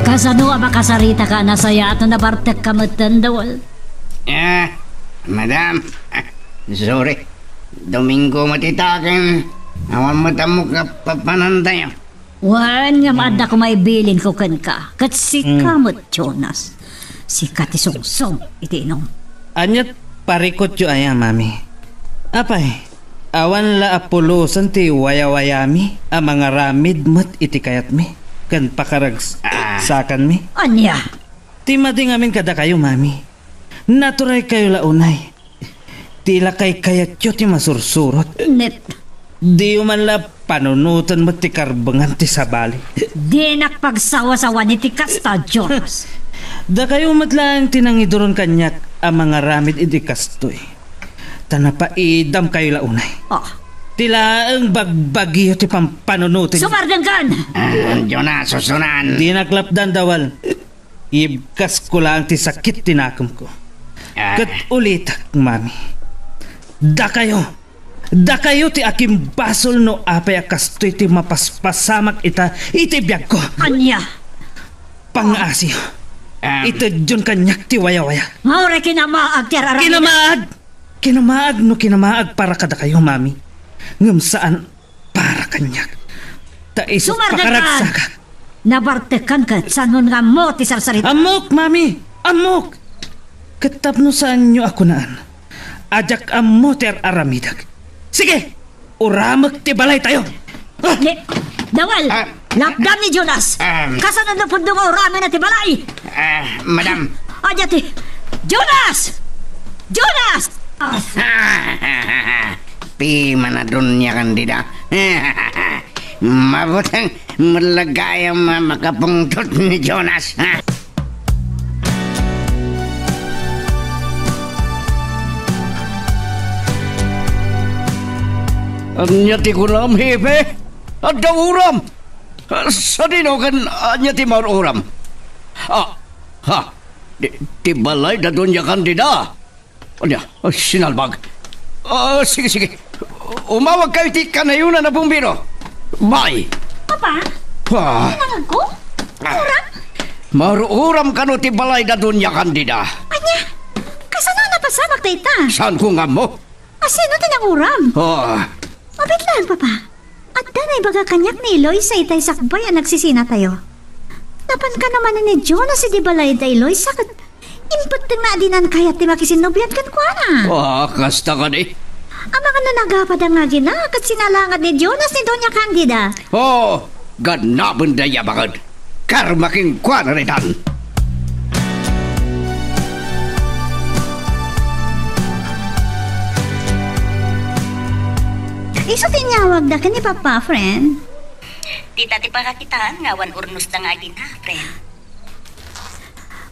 Kasano a makasaritaka a nasayaat no nabartekka metten, Dawal? Ah, madam. Sorry. Domingo met ita ken awan met ammok a papanantayo. Wen, ngem adda koma ibilinko kenka, ket sika met, Jonas. Sika ti sungsong iti inum. Ania ti parikutyo aya, Mami? Apay, awan la a pulosen ti wayawayami a mangaramid met iti kayatmi ken pakaragsakanmi? Ania? Ti madi ngamin kadakayo, Mami. Naturaykayo la unay. Ti la kaykayatyo ti masursurot. Net. Diyo man la panunoten met ti karbengan ti sabali. Dinak pagsawasawan iti kasta, Jonas. Dakayo met laeng ti nangiduron kaniak a mangaramid iti kastoy. Ta napaidamkayo la unay. Ah. Ti laeng bagbagiyo ti pampanunoten. Sumardengkan! Ah, Jonas, susunan. Dinak lapdan, Dawal. Ibkasko laeng ti sakit ti nakemko. Ah. Ket ulitek, Mami. Dakayo, dakayo ti akimbasol no apay a kastoy ti mapaspasamak ita iti biagko. Ania? Pangngaasiyo. Am. Itedyon kaniak ti wayawaya. Nga uray kinamaag ti ar-aramidek. Kinamaag! Kinamaag no kinamaag para kadakayo, Mami. Ngem saan para kaniak. Ta isu pakaragsak. Nabartekkan ket saan nga ammo ti sarsarita. Ammok, Mami! Ammok! Ket tapno saanyo a kunaan a diak ammo ti ar-aramidek. Sige! Uramek ti balaytayo! Ah! Ne, Dawal! Ah, Lapdan ni Jonas! Em. Kasano no pudno nga uramen ti balay? Eh, madam. Ania ti, Jonas! Jonas! Pimana, Doña Candida. Mabuteng met la gayam a makapungtot ni Jonas. Ania ti kunam, Hepe? Adda uram! Ah, sadino ken ania ti mar-uram? Ah, ha, ti, ti balay da Doña Candida. Ania, ah, sinalbag. Ah, sige, sige. Umawagkayo iti kanayonan a bumbero. Bye. Papa? Ah. Sinalbag ko? Uram? Mar-uram kano ti balay da Doña Candida. Ania? Kasano a napasamak dayta? Saanko nga ammo? Asino ti nanguram? Ah. Mabiit laeng, Papa. Adda naibaga kaniak ni Eloisa itay sakbay a nagsisinatayo. Napan kano manen ni Jonas idi balay da Eloisa ket impettengna a dinan kayat ti makisinnobian kenkuana. Ah, kasta kadi? Amangan no nagapad nga agina ket sinalangad ni Jonas ni Doña Candida. Oh, gannaben dayta a banged. Karma kenkuana daytan. Isu ti inyawagda ken ni Papa, friend. Dita ti pakakitaan nga awan urnosda nga agina, friend.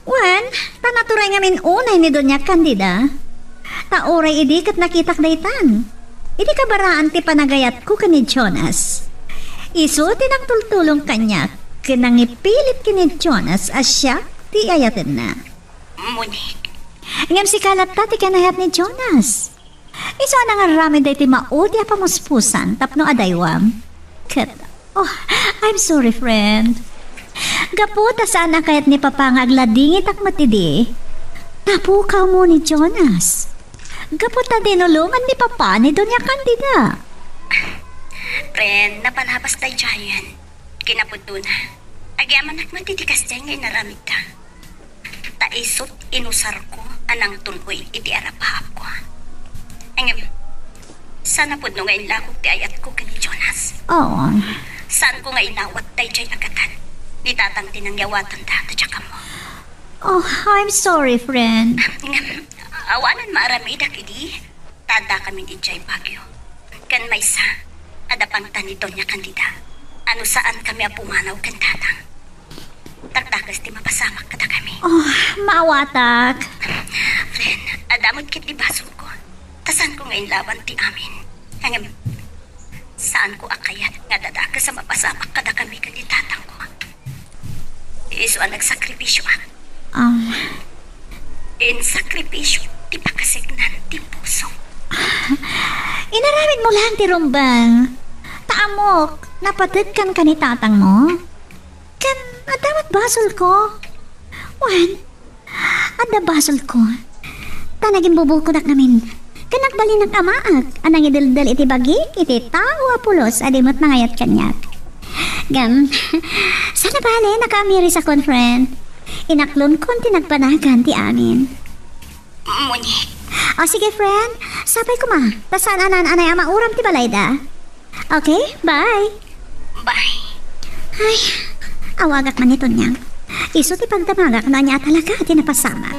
Wen, ta naturay ngamin unay ni Doña Candida. Ta uray idi ket nakitak daytan. Idi kabaraan ti panagayatko ken ni Jonas. Isu ti nangtultulong kaniak ken nangipilit ken ni Jonas a siak ti ayatenna. Monique. Ngem sika latta ti kinayat ni Jonas. Isu a nangaramid daytoy maudi a pamuspusan tapno adaywam. Ket, oh, I'm sorry, friend. Gapu ta saan a kayat ni Papa nga agladingitak met idi, tapukawmo ni Jonas. Gapu ta dinulongan ni Papa ni Doña Candida. Friend, napan a basta daydiayen. Kinapudnona, agyamanak met iti kasdiay nga inaramidda. Ta isut' inusarko a nangtun-oy iti arapaapko. Ngem, saan a pudno nga inlakok ti ayatko ken ni Jonas. Oo. Saanko nga inawat daydiay a gatad ni Tatang ti nangyawatanda ta diak ammo. Oh, I'm sorry, friend. Ngem, awanen maaramidak idi. Ta addakamin idiay Baguio. Ken maysa, adda pangta ni Doña Candida a no saankami a pumanaw ken Tatang, dakdakes ti mapasamak kadakami. Oh, maawatak. Friend, adda met ketdi basolko. Ta saanko nga inlawan ti amin. Ngem, saanko a kayat nga dakdakes a mapasamak kadakami ken ni Tatangko. Isu a nagsakripisio, ah. Um. Insakripisio ti pakaseknan ti puso. Inaramidmo laeng ti rumbeng. Ta ammok, napategkan ka ni tatangmo. Ken adda met basolko. Wen, adda basolko. Ta nagimbubukodak ngamin. Ken nagbalinak a maag a nangideldel iti bagik iti tao a pulos a di met mangayat kaniak. Ngem, saan a bale, nakaamirisakon, friend. Inaklonkon ti nagbanagan ti amin. Monique. O, sige, friend. Sapay koma. Ta saan a naan-anay a mauram ti balayda. Okay, bye. Bye. Ay, awagak man ni Tonyang. Isu ti pagdamagak no ania a talaga ti napasamak.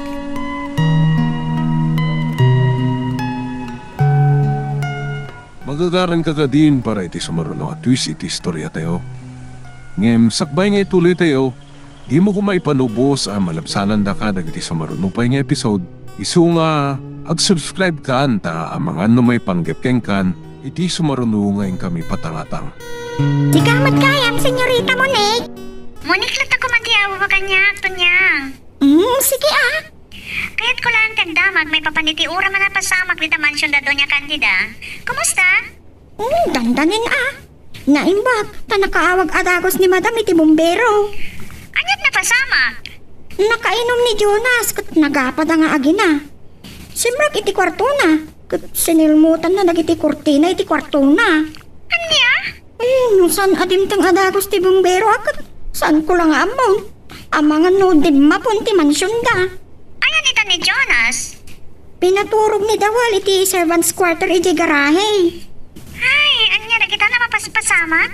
Magagaranka kadin para iti sumaruno a twist iti istoriatayo. Ngem sakbay nga ituloytayo, dimo koma ipanubos a malabsanandaka dagiti sumaruno pay nga episode. Isu nga, ag-subscribe kan ta amangan no maipanggep kenkan iti sumaruno nga inkami patangatang. Sika met gayam, Senyorita Monique. Monique latta koma ti awagan kaniak, Tonyang. Mm, sige, ah. Kayatko laeng ti agdamag maipapan iti uram a napasamak dita mansion da Doña Candida. Kumusta? Mm, dandanin, ah. Naimbag, ta nakaawag a dagus ni Madam iti bumbero. Aniat napasamak? Nakainom ni Jonas, ket nagapad nga agina. Simrek iti kuartona, ket sinilmutanna dagiti kurtina iti kuartona. Ania? Eh, no saan a dimteng a dagus ti bumbero, a ket saanko la nga ammon. Amangan no dimmapon ti mansionda. Ayan ita ni Jonas? Pinaturog ni Dawal iti servants' quarter idiay garahe. Ay, ania dagita a mapaspasamak?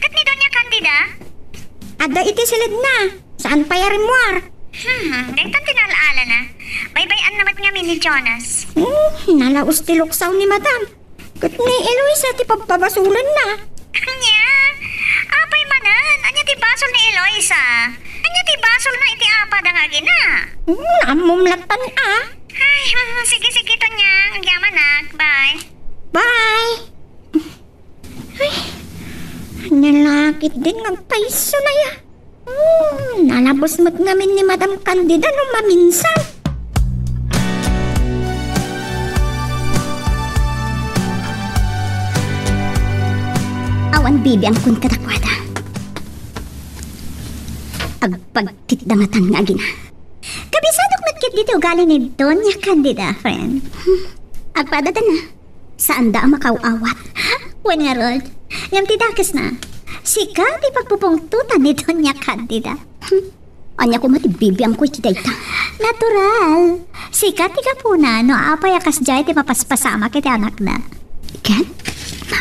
Ket ni Doña Candida? Adda iti siledna. Saan pay a rimmuar. Hmm, daytan ti naal-alana. Baybay-anna met ngamin ni Jonas. Hmm, nalaus ti luksaw ni Madam. Ket ni Eloisa ti pabpabasulenna. Ania? Apay manen? Ania ti basol ni Eloisa? Ania ti basolna iti apada nga agina? Hmm, ammom lattan a. Ay, hmm, sige, sige, Tonya. Agyamanak. Bye. Bye. Ay, ania la ketdin nga agpayso na ya? Hmm, nalabes met ngamin ni Madam Candida no maminsan. Awan bibiangkon kadakuada. Agpagtitdangatan nga agina. Kabisadok met ketdi ugali ni Doña Candida, friend. Hmm. Agpadadana. Saanda a makaw-awat. Wen ngarud, ngem ti dakesna, sika ti pagpupungtotan ni Doña Candida. Hmm. Ania koma ti bibiangko iti dayta? Natural. Sika ti gapuna no apay a kasdiay ti mapaspasamak iti anakda. Ket?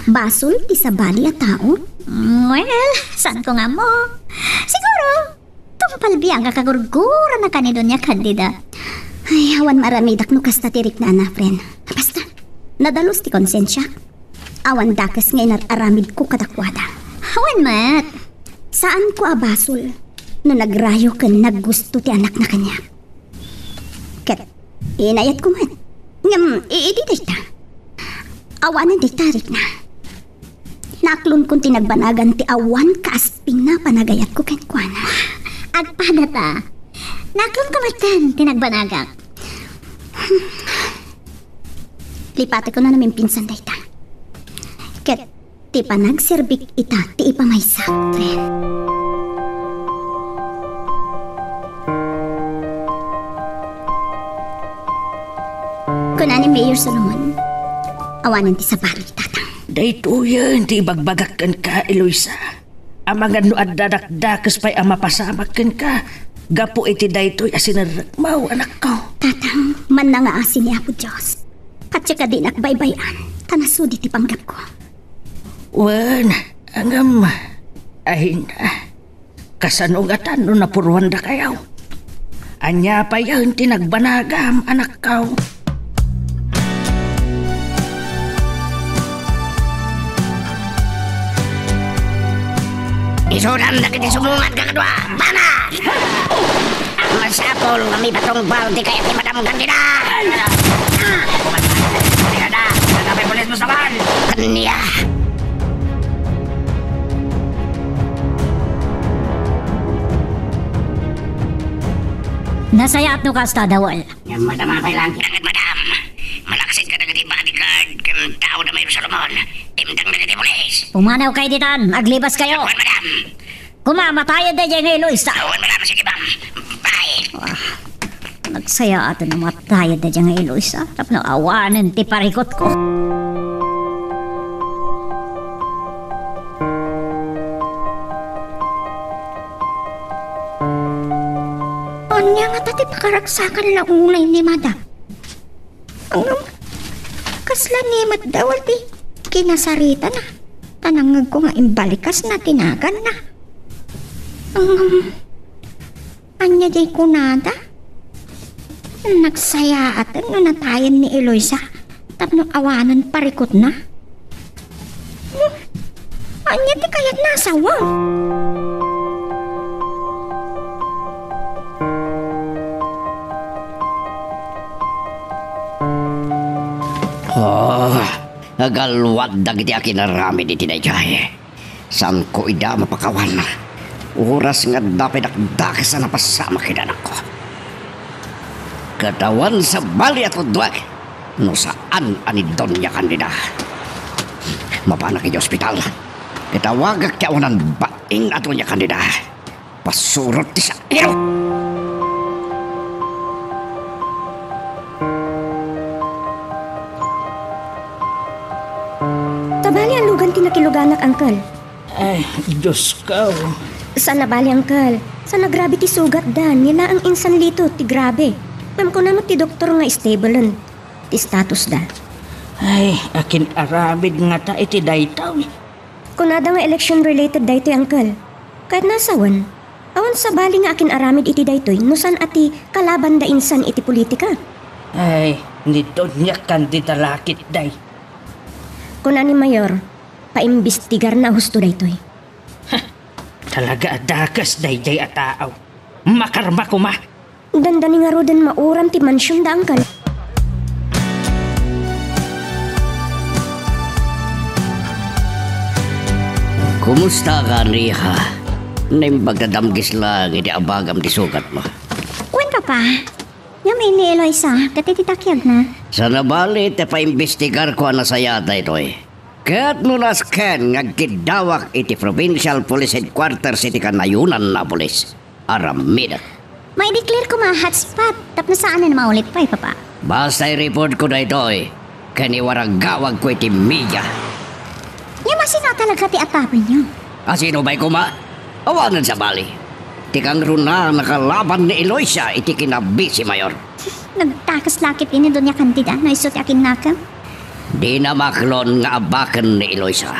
Basol ti sabali a tao? Mm, well, saanko nga ammo. Siguro, tungpal biag a kagurgurana ken ni Doña Candida. Ay, awan maaramidak no kasta ti riknana, friend. Basta, nadalus ti konsensiak. Awan dakes nga inar-aramidko kadakuada. Awan met. Saanko a basol no nagrayo ken naggusto ti anakna kaniak. Ket inayatko met. Ngem, i-, idi dayta, awanen dayta rikna. Naaklonkon ti nagbanagan ti awan kaaspingna a panagayatko kenkuana. Agpadata. Naaklonko metten ti nagbanagan. Lipatekon a namimpinsan dayta. Ket ti panagserbik ita ti ipamaysak, friend. Kuna ni Mayor Solomon, awanen ti sabali, Tatang. Daytoyen ti ibagbagak kenka, Eloisa. Amangan no adda dakdakes pay a mapasamak kenka gapu iti daytoy a sinerrekmo, anakko. Tatang, mannangaasi ni Apo Dios. Patse kadi dinak baybay-an, ta nasudi ti panggepko. Wen, ngem, ay na, kasano ngatan no napuruandakayo? Ania payen ti nagbanagam, anakko? Isudam dagiti sumungat nga kadua, banag! Masapul nga mipatungpal ti kayat ni Madam Candida. Ania? Nasayaat no kasta, Dawal. Ngem madama pay lang. Nagad, madam. Malaksid kadagiti bodyguard ken tao da Mayor Solomon. Imdang dagiti pulis. Pumanawkayo ditan, aglibaskayo. Wen, madam. Koma, matayad daydiay nga Eloisa. Wen, madam, sige, ma'am. Bye. Ah, nagsayaaten a matayad daydiay nga Eloisa. Tapno awanen ti parikutko. Ania ngata ti pakaragsakan la unay ni Madam? Ngem, kasla ni met Dawal ti kinasaritana, ta nangngegko nga imbalikasna ti naganna. Ngem, ania diay kunada? Nagsayaaten no natayen ni Eloisa tapno awanen parikutna. Hmm, ania ti kayatna a sawem? Ah, agalwad dagiti akinaramid iti daydiay. Saanko ida mapakawan. Oras nga adda pay dakdakes a napasamak ida anakko. Ket awan sabali a tudtuek no saan a ni Doña Candida. Mapanak idiay ospital. Ket awagak ti awanan bain a Doña Candida. Pasurot ti sairo! Sabali a lugan ti nakiluganak, Uncle. Ay, Diosko. Saan a bali, Uncle. Saan a grabe ti sugatda, ni laeng insanlitot ti grabe. Ngem kuna met ti doktor nga stable-en ti statusda. Ay, akin-aramid ngata iti daytoy. Kunada nga election-related daytoy, Uncle. Ket nasawen, awan sabali nga akin-aramid iti daytoy no saan a ti kalabanda insan iti politika. Ay, ni Doña Candida la ketdi. Kuna ni Mayor, paimbestigarna a husto daytoy. Talaga a dakes daydiay a tao. Makarma koma. Dandani ngaruden mauram ti mansion da, Uncle. Kumusta ka, Riha? Naimbag ta damgis laeng iti abagam ti sugatmo. Wen, Papa. Ngem ni Eloisa, ket iti takiagna. Saan a bali ti paimbestigarko a nasayaat daytoy. Ket no nasken nga agkiddawak iti Provincial Police Headquarters iti kanayonan a pulis, aramidek. Mai-declare koma a hotspot tapno saanen a maulip pay, Papa. Basta i-reportko daytoy, ken iwaragawagko iti media. Ngem asino a talaga ti atapenyo? Asino pay koma? Awanen sabali. Ti kangrunaan a kalaban ni Eloisa iti kinabisi, Mayor. Nagdakes la ketdi ni Doña Candida no isu ti akinnakem. Dina maklon nga abaken ni Eloisa.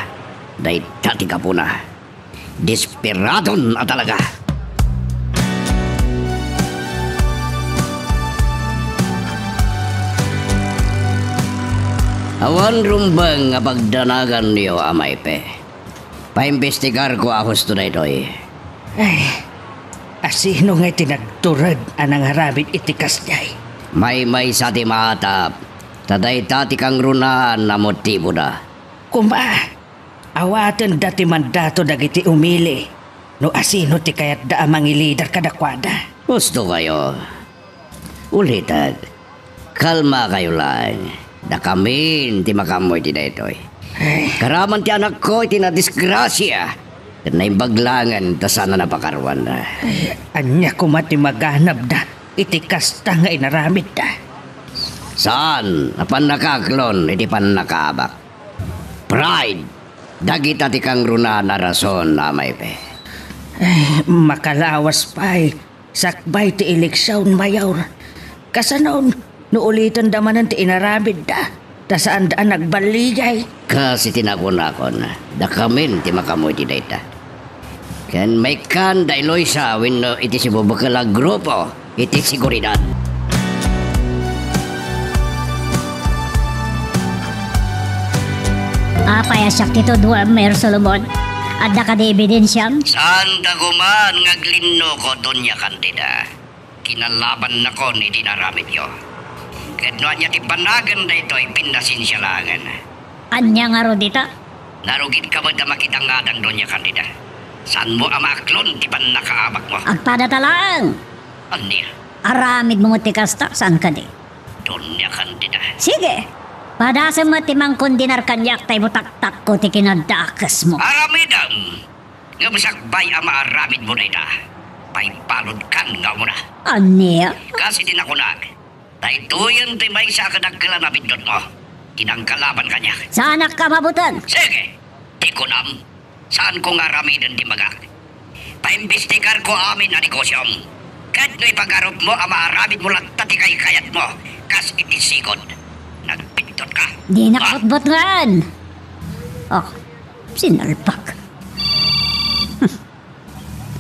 Dayta ti gapuna. Desperadon a talaga. Awan rumbeng a pagdanaganyo, Amay Pe. Paimbestigarko a husto daytoy. Ay, asino ngay ti nagtureg a nangaramid iti kasdiay? Maymaysa ti maatap, ta dayta ti kangrunaan a motiboda. Koma, awatenda ti mandato dagiti umili no asino ti kayatda a mangilider kadakuada. Husto kayo. Ulitek, kalma kayo laeng. Dakamin ti makaammo iti daytoy. Ay. Karaman ti anakko iti nadisgrasia, ket naimbag laengen ta saan a napakaruanna. Ay, ania koma ti maganabda iti kasta nga inaramidda? Saan a pannakaaklon iti pannakaabak. Pride dagita ti kangrunaan a rason, Amay Pe. Ay, makalawas pay sakbay ti eleksion, Mayor. Kasano no ulitenda manen ti inaramidda, ta saanda a nagballigay? Kas iti nakunakon, dakamin ti makaammo iti dayta. Ken maikkan da Eloisa wenno iti sibubukel a grupo iti seguridad. Apay a siak ti tuduem, Mayor Solomon? Adda kadi ebidensiam? Saanta koma nga aglinnoko, Doña Candida. Kinalabannakon iti inaramidyo. Ket no ania ti banagen daytoy, pinnasensia laengen. Ania ngarud ita? Narugitka met a makita nga adda, Doña Candida. Saanmo a maaklon ti pannakaabakmo. Agpadata laeng. Ania? Aramidmo met ti kasta, saan kadi? Doña Candida. Sige. Padasem met ti mangkondenar kaniak ta ibutaktakko ti kinadakesmo. Aramidem! Ngem sakbay a maaramidmo dayta, paibaludkan nga umuna. Ania? Kas iti nakunak, daytoyen ti maysa a kadakkel a nabiddutmo, ti nangkalaban kaniak. Saanak a mabuteng. Sige, ti kunam, saanko nga aramiden ti bagak. Paimbestigarko amin a negosiom. Ket no ipagarupmo a maaramidmo latta ti kaykayatmo, kas iti sigud, nagbiddutka. Dinak butbutngen. Oh, sinalbag. Hmm.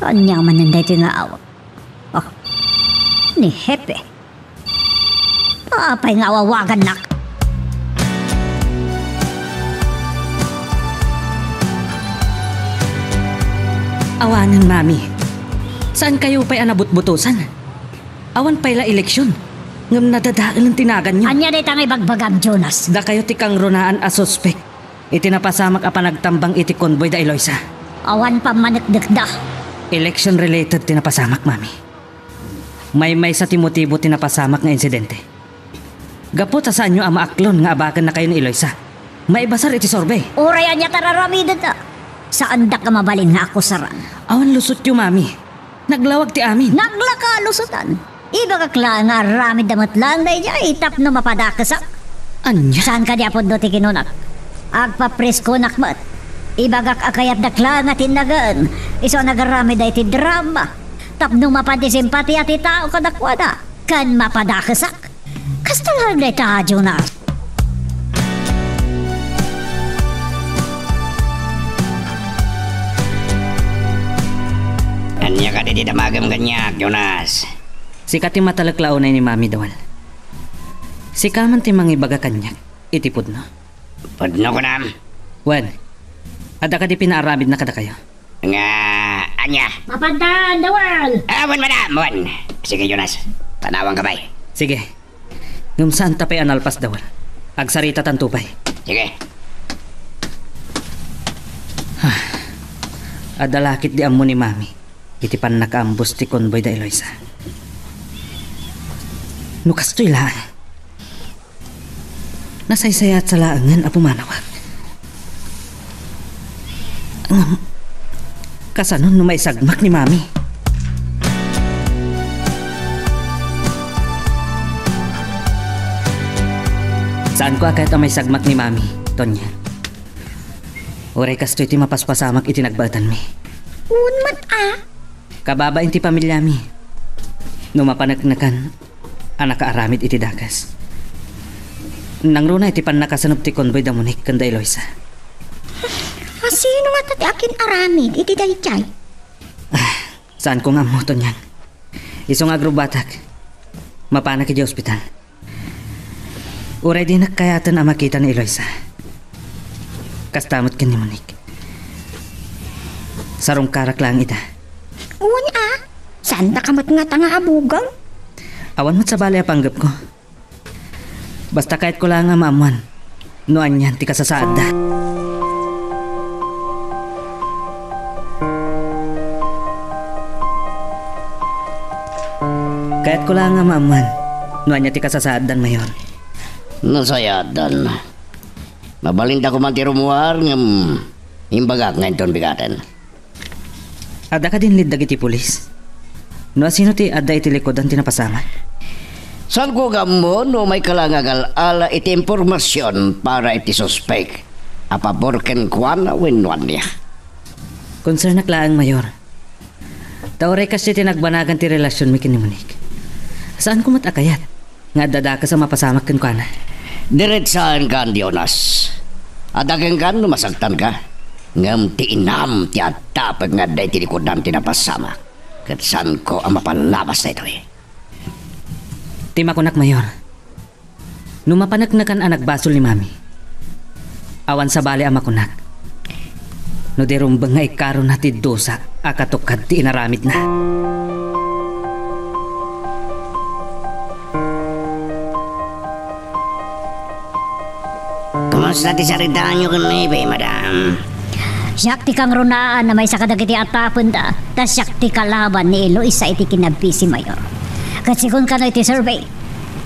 Ania manen daytoy nga awag? Oh, ni Hepe. Apay nga awawagannak? Awanen, Mami. Saankayo pay a nabutbutosan? Awan pay la eleksion, ngem nadadaelen ti naganyo. Ania dayta nga ibagbagam, Jonas? Dakayo ti kangrunaan a suspek iti napasamak a panagtambang iti convoy da Eloisa. Awan pammaneknekda. Election related ti napasamak, Mami. Maymaysa ti motibo ti napasamak nga insidente. Gapu ta saanyo a maaklon nga abakennakayo ni Eloisa, maibasar iti survey. Uray ania ti ar-aramidenda, saandak a mabalin nga akusaran. Awan lusotyo, Mami. Naglawag ti amin. Naglaka a lusotan. Ibagak laeng nga aramidda met laeng daydiay tapno mapadakesak. Ania? Saan kadi a pudno ti kinunak? Agpapreskonak met. Ibagak a kayatdak laeng a tinnagen isu a nagaramid daytoy drama tapno mapadisimpatia ti tao kadakuada ken mapadakesak. Kasta laeng dayta, Jonas. Ti damagem kaniak, Jonas. Sika ti matalek la unay ni Mami, Dawal. Sika man ti mangibaga kaniak iti pudno. Pudno kunam? Wen, adda kadi pinaaramidna kadakayo? Nga, ania? Mapantan, Dawal! Ah, wen, madam, wen. Sige, Jonas. Panawanka pay. Sige. Ngem saanta pay a nalpas, Dawal. Agsaritatanto pay. Sige. Adda la ketdi ammo ni Mami iti pannakaambus ti konboy da Eloisa. No kastoy laeng, nasaysayaat sa laengen a pumanawak. Ngem, kasano no maisagmak ni Mami? Saanko a kayat a maisagmak ni Mami, Tonya. Uray kastoy ti mapaspasamak iti nagbaetanmi. Wen met a. Kababain ti pamiliami no mapaneknekan a nakaaramid iti dakes. Nangruna iti pannakasanub ti konboy da Monique ken da Eloisa. A, sino ngata ti akin-aramid iti daydiay? Ah, saanko nga ammo, Tonyang. Isu nga agrubbatak, mapanak idiay ospital. Uray dinak kayaten a makita ni Eloisa. Kasta met ken ni Monique. Sarungkarak laeng ida. Wen a, saandaka met ngata nga abugaw? Awan met sabali a panggepko. Basta kayatko laeng a maammuan no anian ti kasasaadda. Kayatko laeng a maammuan no ania ti kasasaaddan, Mayor. Nasayaatdan. Mabalinda koma ti rummuar ngem imbagak nga inton bigaten. Adda kadin lead dagiti pulis? No asino ti adda iti likudan ti napasamak? Saanko nga ammo no maikala nga agal-ala iti impormasion para iti suspek a pabor kenkuana wenno ania. Konsernak laeng, Mayor. Ta uray kastoy ti nagbanagan ti relasionmi ken ni Monique, saanko met a kayat nga adda dakes a mapasamak kenkuana. Diretsaenkan, Jonas. Adda kenka no masaktanka. Ngem ti inam ti attapek nga adda iti likudan ti napasamak. Ket saanko a mapalabas daytoy. Ti makunak, Mayor, no mapaneknekan a nagbasol ni Mami, awan sabali a makunak no di rumbeng nga ikarona ti dusa a katukad ti inaramidna. Kumusta ti saritaanyo ken Mebe, madam? Siak ti kangrunaan a maysa kadagiti atapenda, ta siak ti kalaban ni Eloisa iti kinabisi, Mayor. Ket segun kano iti survey,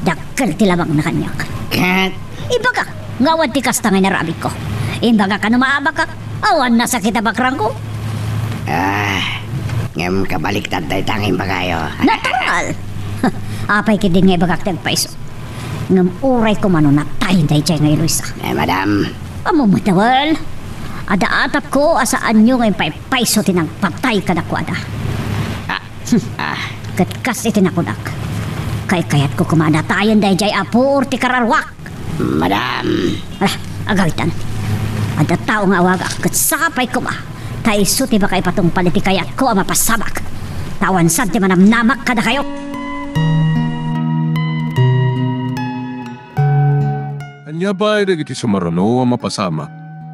dakkel ti labangna kaniak. Ket? Ibagak nga awan ti kasta nga inaramidko. Imbagak a no maabakak, awan nasakit a bakrangko. Ah, ngem kabaliktad dayta nga imbagayo. Natural! Apay ketdi nga ibagak ti agpayso? Ngem uray koma no natay daydiay nga Eloisa. Eh, madam. Ammom met, Dawal. Adda atapko a saanyo nga impaypayso ti nangpatay kadakuada. Ah, ah. Ket kas iti nakunak, kaykayatko koma a natayen daydiay a puor ti kararuak. Madam. Ala, agawitan. Adda tao nga awagak ket sapay koma ta isu ti makaipatungpal iti kayatko a mapasamak. Ta awan saan ti manamnamak kadakayo. Ania pay dagiti sumaruno a mapasamak?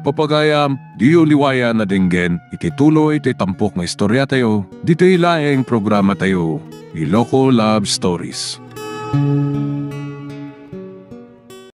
Papagayam, diyo liwayan a denggen iti tuloy ti tampok nga istoriatayo ditoy laeng programatayo, Iloko Love Stories.